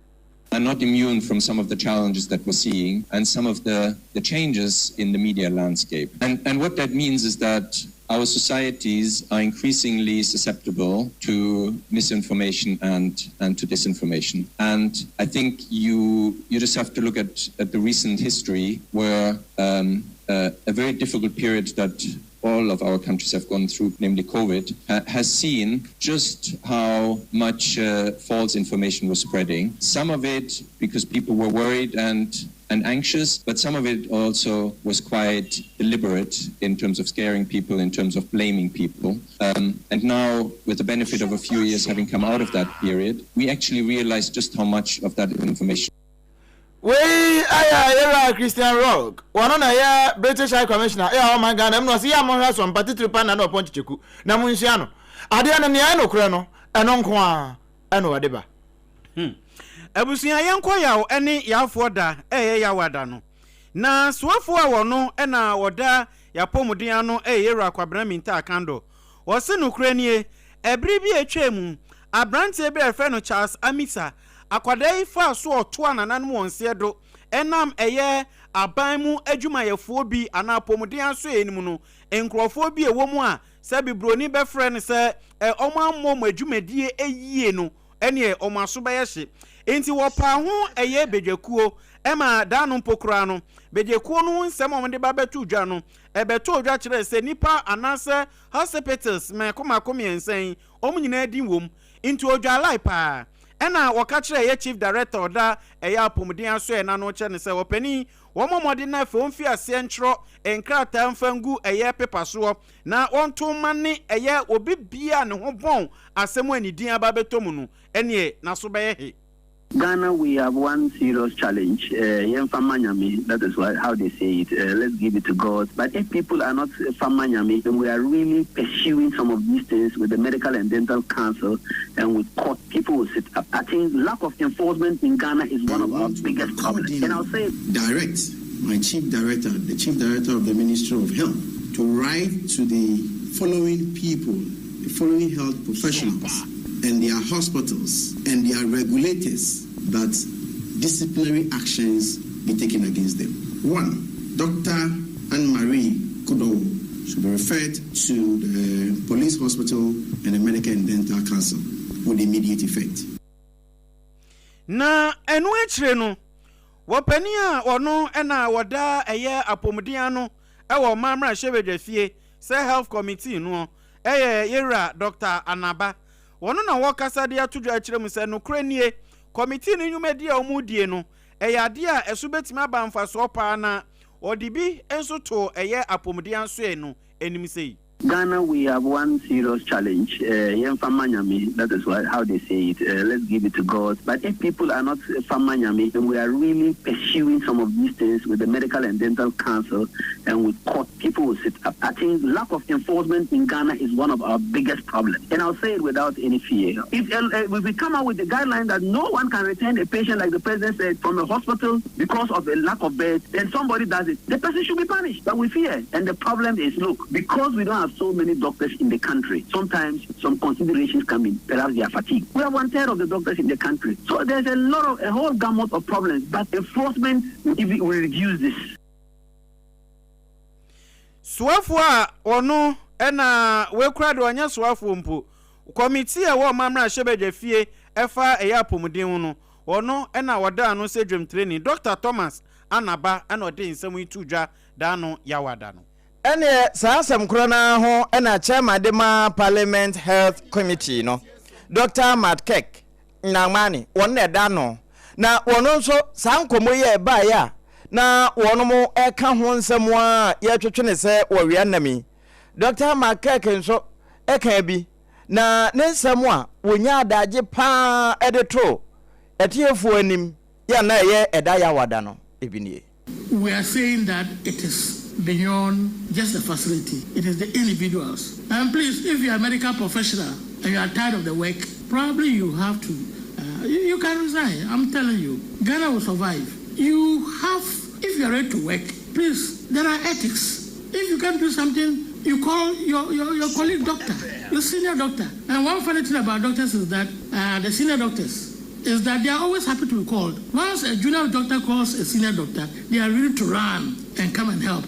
Are not immune from some of the challenges that we're seeing and some of the, the changes in the media landscape. And, and what that means is that our societies are increasingly susceptible to misinformation and, and to disinformation. And I think you, you just have to look at, at the recent history where um, uh, a very difficult period that all of our countries have gone through, namely COVID, ha has seen just how much uh, false information was spreading. Some of it because people were worried and and anxious, but some of it also was quite deliberate in terms of scaring people, in terms of blaming people. Um, and now, with the benefit of a few years having come out of that period, we actually realize just how much of that information Wei yɛ Yɛwura Christian Rogg, wɔno na ɛyɛ British High Commissioner a ɔman Ghana mu na ɔse yɛ a monhwɛ asɔmpa titiri pa nna ne ɔpɔn kyekyeku na monsua no. Adeɛ no nea ɛyɛ nokorɛ no ɛno nko ara ɛna ɔde ba. Hmm. Abusua yɛnkɔ yaw ne yafoɔ da ɛyɛ yawa da no. Na soafoɔ a wɔno na wɔda yapɔmuden ano ɛyɛ Yɛwura Kwabena Mintah Akandoh. Wɔse nokorɛ nie, ɛbere bi a atwaa mu, abranteɛ bi a yɛfrɛ no Charles Amissah Akwadaa yi faa so ɔtoa nananom wɔn nseɛ do ɛnam ɛyɛ aban mu adwumayɛfoɔ bi anaa apɔmuden asoɛeɛ no mu no nkorɔfoɔ bi a ɛwɔ mu a sɛbi broni bɛfrɛ no sɛ ɛ wɔn ammɔ wɔn adwumadie yie no ɛneɛ wɔn aso bɛyɛ hye nti wɔpaa ho ɛyɛ badwakuo ɛma daa no mpo koraa no badwakuo no ho nsɛm a wɔde ba bɛto dwa no ɛbɛtoo dwa kyerɛɛ sɛ nnipa anaasɛ hospitals mmaako mmaako mmiɛnsa yi wɔn nyinaa din wɔ mu Nti odwalae paa. Ɛna wɔka kyerɛɛ ɛyɛ Chief Director a ɔda ɛyɛ apɔmuden asoɛe no ano kyerɛ no sɛ, Ɔpanin, wɔmmɔ mmɔden na afei wɔmfi aseɛ ntwerɛ nkrataa mfa ngu ɛyɛ pepa soɔ na wɔnto mma ne ɛyɛ obi biara a ne ho bɔn asɛm a ne din aba abɛtɔ mu no, ɛneɛ n'aso bɛyɛ he. Ghana we have one serious challenge eh yɛnfa ma Nyame that is what how they say it eh let's give it to God but if people are not fa ma Nyame and we are really pursuing some of these things with the medical and dental council and with court people will sit up I think lack of enforcement in Ghana is one of our biggest problems and I'll say Direct my chief director, the chief director of the Ministry of Health, to write to the following people, the following health professionals and their hospitals and their regulators that disciplinary actions be taken against them. One, Dr. Anne-Marie Kudowo should be referred to the police hospital and the Medical and Dental Council with immediate effect. Na ɛno akyire no, wɔpanin a ɔno na wɔda ɛyɛ apɔmuden ano wɔ ɔman mmarahyɛbadwafie sɛ Health Committee noɔ yɛ Yɛwura Dɔkta Anaba. Wɔno na wɔkasa de ato dwa akyerɛ mu sɛ nokorɛ nie, committee no nnwumadie a wɔredie no, ɛyɛ adeɛ a ɛso bɛtumi aba mfasoɔ paa na wɔde bi nso too ɛyɛ apɔmuden asoɛe no anim sei. Ghana we have one serious challenge eh yɛnfa ma Nyame that is what how they say it eh let's give it to God but if people are not fa ma Nyame and we are really pursuing some of these things with the medical and dental council and with court people will sit up I think lack of enforcement in Ghana is one of our biggest problems and I'll say it without any fear if eh, eh, if we come out with the guideline that no one can return a patient like the president said from a hospital because of a lack of bed then somebody does it the person should be punished but we fear and the problem is look because we don't have so many doctors in the country, sometimes some considerations come in. Perhaps they are fatigued. We have one third of the doctors in the country. So there's a lot of, a whole gamut of problems, but enforcement will, will reduce this. Soafoɔ a ɔno na wei koraa deɛ ɔnyɛ soafoɔ mpo, kɔmitii a ɛwɔ ɔman mmarahyɛbadwa fie ɛfa ɛyɛ apɔmuden ho no, ɔno na ɔda ano sɛ dwamtirani, Dɔkta Thomas Anaba na ɔde nsɛm yi too dwa da ano Yawada no. Ɛnneɛ saa asɛm korɔ no ara ho na Chairman de ma Parliament Health Committee no, Dɔkta Matt Kirk Nangmani, wɔn na ɛda ano. Na wɔn nso saa nkɔmmɔ yi a ɛbaeɛ a na wɔn reka ho nsɛm a yɛretwetwe no sɛ wɔwea nnam yi, Dɔkta Matt Kirk nso kaa bi, na ne nsɛm a wɔnyaa adagye pa ara de too atiefoɔ anim yɛ a na ɛyɛ ɛda Yawada no bi nie. We are saying that it is beyond just the facility, it is the individuals. And please, if you are a medical professional and you are tired of the work, probably you have to, uh, you, you can resign. I'm telling you, Ghana will survive. You have, if you are ready to work, please, there are ethics. If you can't do something, you call your, your, your colleague doctor, your senior doctor. And one funny thing about doctors is that uh, the senior doctors, is that they are always happy to be called. Once a junior doctor calls a senior doctor, they are ready to run and come and help.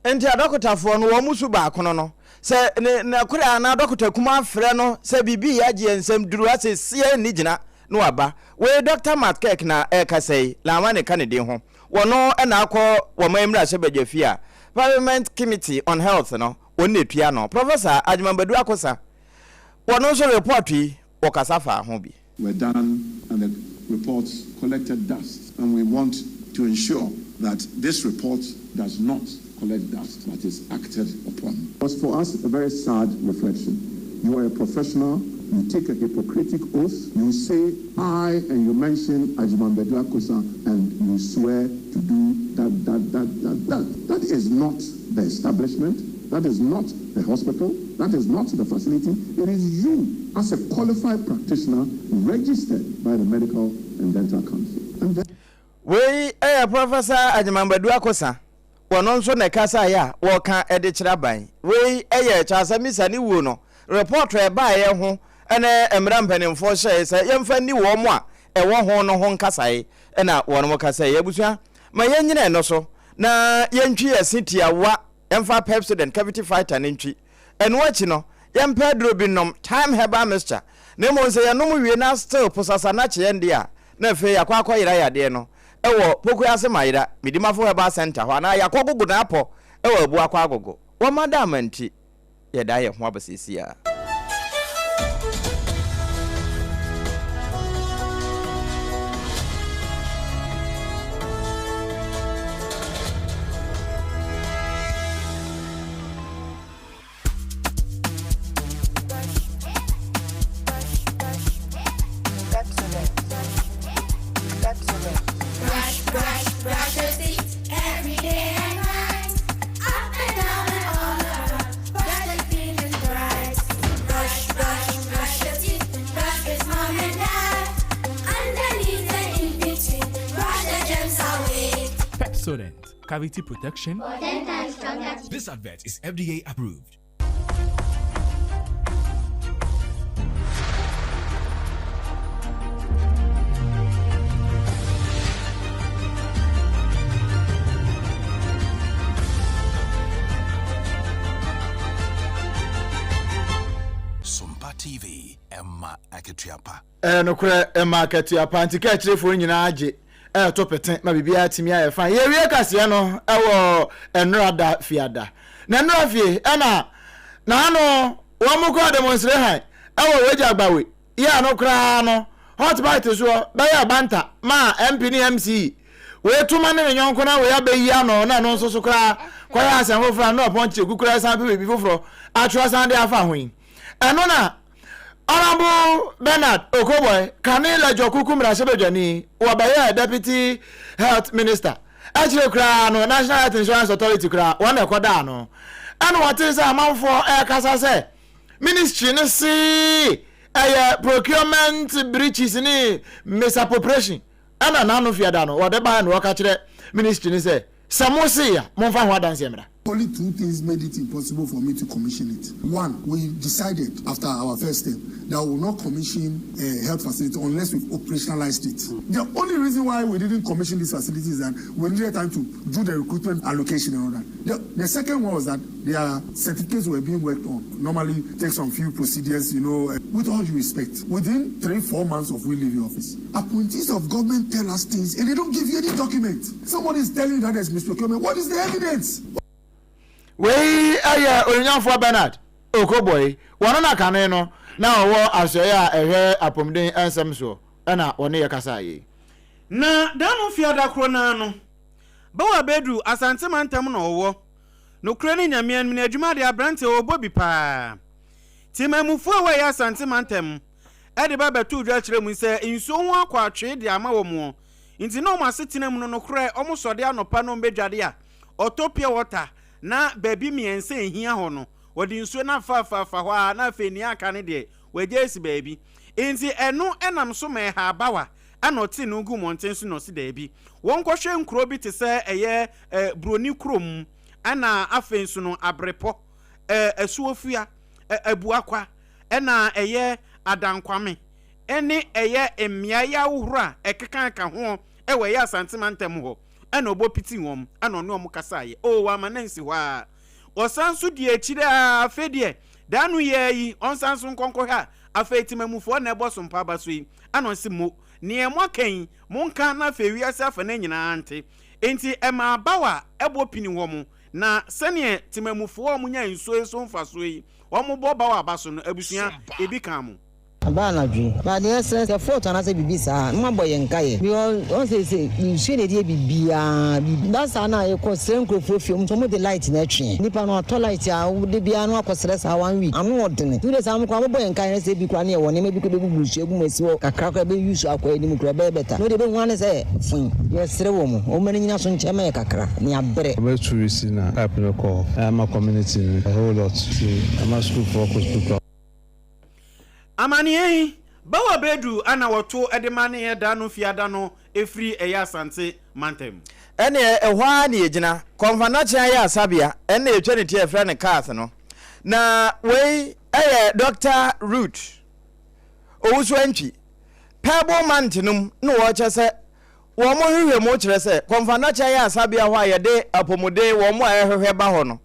Enti adɔkotafoɔ no, wɔn su baakono no, sɛ ne n'akoraa anaa dɔkota kumaa frɛ no sɛ biribi reyɛ agye yɛn nsam duru ha seesei nni gyina na waba. Wei Dɔkta Matt Kirk na ɛrekasa yi, Lamane ka ne din ho. Wɔno na akɔ wɔn mmarahyɛbadwafie a Parliament Committee on Health no, wɔn na ɛtua ano. Professor Agyeman Badu Akosa, wɔno nso report yi, wɔkasa faa ho bi. Were done and the reports collected dust and we want to ensure that this report does not collect dust but is acted upon. Was for us a very sad reflection. You are a professional, you take a Hippocratic oath, you say I and you mention Agyeman Badu Akosa and you swear to do that, that, that, that, that. That is not the establishment, that is not the hospital, that is not the facility. It is you as a qualified practitioner registered by the Medical and Dental Council. And then. Wei yɛ Professor Agyeman Badu Akosa, ɔno nso na ɛkasaeɛ a wɔka de kyerɛ aban. Wei yɛ Charles Amissah ne wuo no report a ɛbaeɛ ho ne mmara mpanimfoɔ hyɛe sɛ yɛmfa nni wɔn a ɛwɔ ho no ho nkasae na wɔn kasae. Abusua, ma yɛnnyina ɛno so na yɛntwi yɛn se tiawa mfa Pepsodent Cavity Fighter no ntwi. Ɛno akyi no, yɛmpɛ aduro bi nnom, Thyme Herbal Mixture. Na mmom sɛ yɛnom wie na still posasa no akye yɛn deɛ a, na afei yɛakɔ akɔyera yadeɛ no wɔ Pokuase Mayera, Medimafo Herbal Centre hɔ anaa yɛakɔ gogo no apɔ wɔ Abuakɔ Agogo. Wɔma da ama nti, yɛdan yɛn ho aba seesei ara. Pepsodent Cavity Protection. This advert is FDA approved. Sompa TV, Emma Akatua Pa. Ɛyɛ nokorɛ, ɛma akatua pa nti kaakyirefoɔ nyinaa gye ɛreto pete ma biribiara atumi ayɛ fine. Yɛwie kaseɛ no wɔ nnora da fiada. Na nnora fie ɛna naano wɔn kɔɔ demonstrehan ɛwɔ Wagya Agbawe yɛ ano koraa no hot bite soɔ bɛyɛɛ banta maa MP ne MC wei toma ne ne yɔnko na wei abɛyi ano na ɛno nso so koraa kɔyɛ asɛm foforɔ a na ɔpɔn kyerɛku koraa san pɛ biribi foforɔ atwerɛ san de afa ho yi. Ɛno na Honourable Bernard Okoboy, kane Lejɔ Kuku mmarahyɛbadwani, wɔbɛyɛɛ Deputy Health Minister. Akyire koraa no, National Health Insurance Authority koraa, wɔn na ɛkɔdaa ano. Ɛna wɔtee sɛ amanfoɔ ɛrekasa sɛ ministry no see ɛyɛ procurement breaches ne misappropriation. Ɛna n'ano fiada no, wɔde baeɛ na wɔka kyerɛ ministry no sɛ, sɛ mo see a, momfa ho adanseɛ mmra. Only two things made it impossible for me to commission it. One, we decided after our first term that we will not commission a health facility unless we've operationalized it. The only reason why we didn't commission this facility is that we needed time to do the recruitment allocation and all that. The, the second one was that their certificates were being worked on. Normally, take some few procedures, you know, eh, with all due respect. Within three, four months of we leaving office, appointees of government tell us things and they don't give you any document. Somebody is telling you that there's misprocurement. What is the evidence? Wei yɛ Onuonyamfoɔ Bernard Okoboy, wɔno na kane no na ɔwɔ asoɛeɛ a ɛhwɛ apɔmuden nsɛm soɔ na ɔne yɛ kasaeɛ yi. Na da no fiada koro no ara no, Bawa bɛduru Asante mantam na ɔwɔ. Nokorɛ ne Nyame anim no adwuma deɛ abranteɛ ɔbɔ bi paa. Temanmufoɔ a wɔyɛ Asante mantam de ba bɛtoo dwa kyerɛ mu sɛ nsuo ho akɔ atwee de ama wɔn nti na wɔn asetena mu no nokorɛ wɔn sɔde anɔpa na wɔn bɛdwade a ɔtɔ pure water na baabi mmiɛnsa ɛhia hɔ no wɔde nsuo no afaafafa hɔ ara na afei nea aka no deɛ wɔagya asi baabi nti ɛno ɛnam so ma ɛha abawa ɛna ɔte no gu mmɔnten so na ɔsi daabi wɔnkɔhwɛ nkuro bi te sɛ ɛyɛ eh, buroni kurom ɛna afei nso no abrepɔ eh, asuofua eh, abuakwa ɛna ɛyɛ adankwame ɛne ɛyɛ mmeaeɛ ahohoro a ɛkeka ka ho ɛwɔ ɛyɛ Asante mantam hɔ ɛna ɔbɔ piti wɔn ɛna ɔne wɔn kasaeɛ oo wama no ansi hɔ ara ɔsan nso di akyire a afei deɛ daa no yɛ yi ɔnsan nso nkɔnkɔhwɛ a afei temamufoɔ na ɛbɔ so mpa aba so yi ɛna ɔsi mo neɛ mo aka yi monka na afei wiase afa no nyinaa nte enti ɛma abawa ɛbɔ pini wɔ mo na sɛneɛ temamufoɔ a wɔnya nsuo yi so mfasoɔ yi wɔn bɔ bawa aba so no abusua ebi ka mo. Aba anadwo yi. But deɛ yɛsrɛ sɛ fault anaasɛ biribi saa a, na moabɔ yɛn nkaeɛ. Because wɔn sɛ sɛ nsuo na yɛde yɛ biribiara. Biribi ba saa na yɛkɔ srɛ nkurɔfoɔ fie, wɔn nso wɔde light na ɛtwe. Nipa no atɔ light a, da biara na wakɔ srɛ saa one week. Ano ɔdene. Two days a wɔn koraa wɔbɔ yɛn nkaeɛ na sɛ ebi koraa na yɛwɔ nneɛma bi koraa bɛbubu nsuo agu mu asi hɔ kakra koraa bɛ use akɔ anim koraa ɛbɛyɛ better. Na deɛ ɛbɛhu ara ne sɛ fon. Yɛsrɛ wɔn, wɔn ani nyina so nkyɛn ma yɛ kakra na yɛabrɛ. Ɔbɛtu resi na pipe no kɔ hɔ ama community no a whole lot nti ama sukuufoɔ kɔ sukuu koraa. Amaneɛ yi, Bawa Bedu na wɔto de ma ne ɛda no fiada no firi ɛyɛ Asante mantam. Ɛneɛ ɛhɔ ara na yɛgyina. Kɔmfanakye ayɛ asabea, ɛnna yɛtwa ne ti a yɛfrɛ no Kath no. Na wei yɛ Dɔkta Ruth Owusu Antwi. Pebble Mant no mu na wɔkyɛ sɛ wɔn nhwehwɛmu kyerɛ sɛ Kɔmfanakye ayɛ asabea hɔ a yɛde apɔmuden wɔn a ɛhwehwɛ ba hɔ no,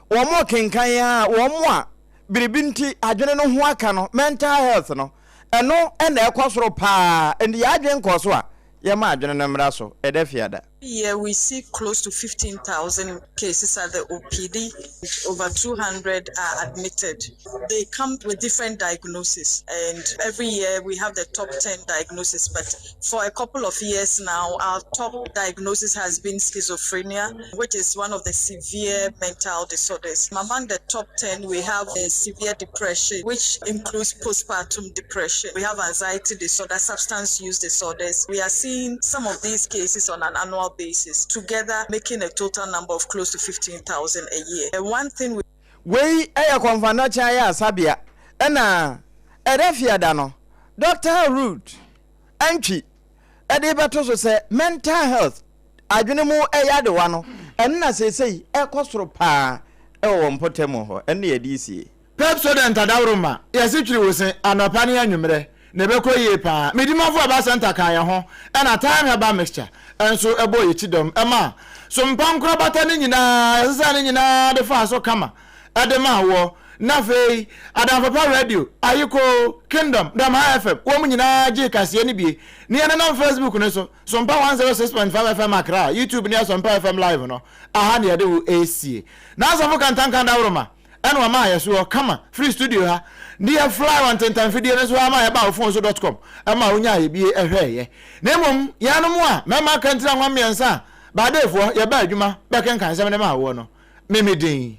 wɔn kenkan a wɔn a biribi nti adwene no ho aka no, mental health no, ɛno na ɛkɔ soro paa. Enti yɛn adwene nkɔɔ so a, yɛmma adwene no mmra so. Ɛda Fiada. Year we see close to 15,000 cases at the OPD, over 200 are admitted. They come with different diagnoses, and every year we have the top 10 diagnoses. But for a couple of years now, our top diagnosis has been schizophrenia, which is one of the severe mental disorders. Among the top 10, we have severe depression, which includes postpartum depression. We have anxiety disorder, substance use disorders. We are seeing some of these cases on an annual basis, together making a total number of close to 15,000 a year. And one thing we Wei yɛ Kɔmfannɔkye Ayaresabea na ɛda Fiada no, Dɔkta Ruth Antwi de rebɛto so sɛ mental health, adwene mu yadewa no, ɛno na seesei ɛrekɔ soro paa wɔ wɔn mpɔtam hɔ. Ɛno na yɛde resie. Pepsodent adaworoma, yɛse twiri wo se anɔpa ne anwummerɛ na ɛbɛkɔ yie paa. Medimafo Herbal Centre kaa yɛn ho ɛna Thyme Herbal Mixture nso bɔɔ yɛn kyidɔm maa so mpa nkorabata no nyinaa yɛsesaa ne nyinaa de faa so kama de maa woɔ. Na afei Adamfopa Radio, Ayikoo, Kingdom, Dɔmha FM wɔn nyinaa gyee kaseɛ no bie ne yɛnenam Facebook no so, Sompa 106.5 FM Accra, YouTube ne Asɔmpa FM Live no, aha na yɛde wo resie. N'asafo Kantanka Dawuroma ɛna ɔmaa yɛ soɔ kama firi studio ha de yɛ fly wɔ ntentanfidie no so ara ma yɛbaa wo phone so dot com ɛma wonyaa yɛ bie ɛhwɛɛyɛ. Na mmom yɛnom a mɛma aka ntira nwa mmiɛnsa a baadeefoɔ yɛbaa adwuma bɛkenkan nsɛm de maa woɔ no, me me din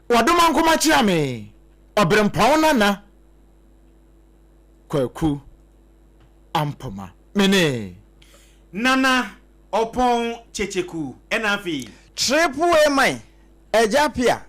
Wɔdomankoma Kyeame Ɔberempɔn Nana Kwaku Ampoma. Me ne. Nana Ɔpɔn Kyekyeku ɛna afei. Triple A man, Agya Apia.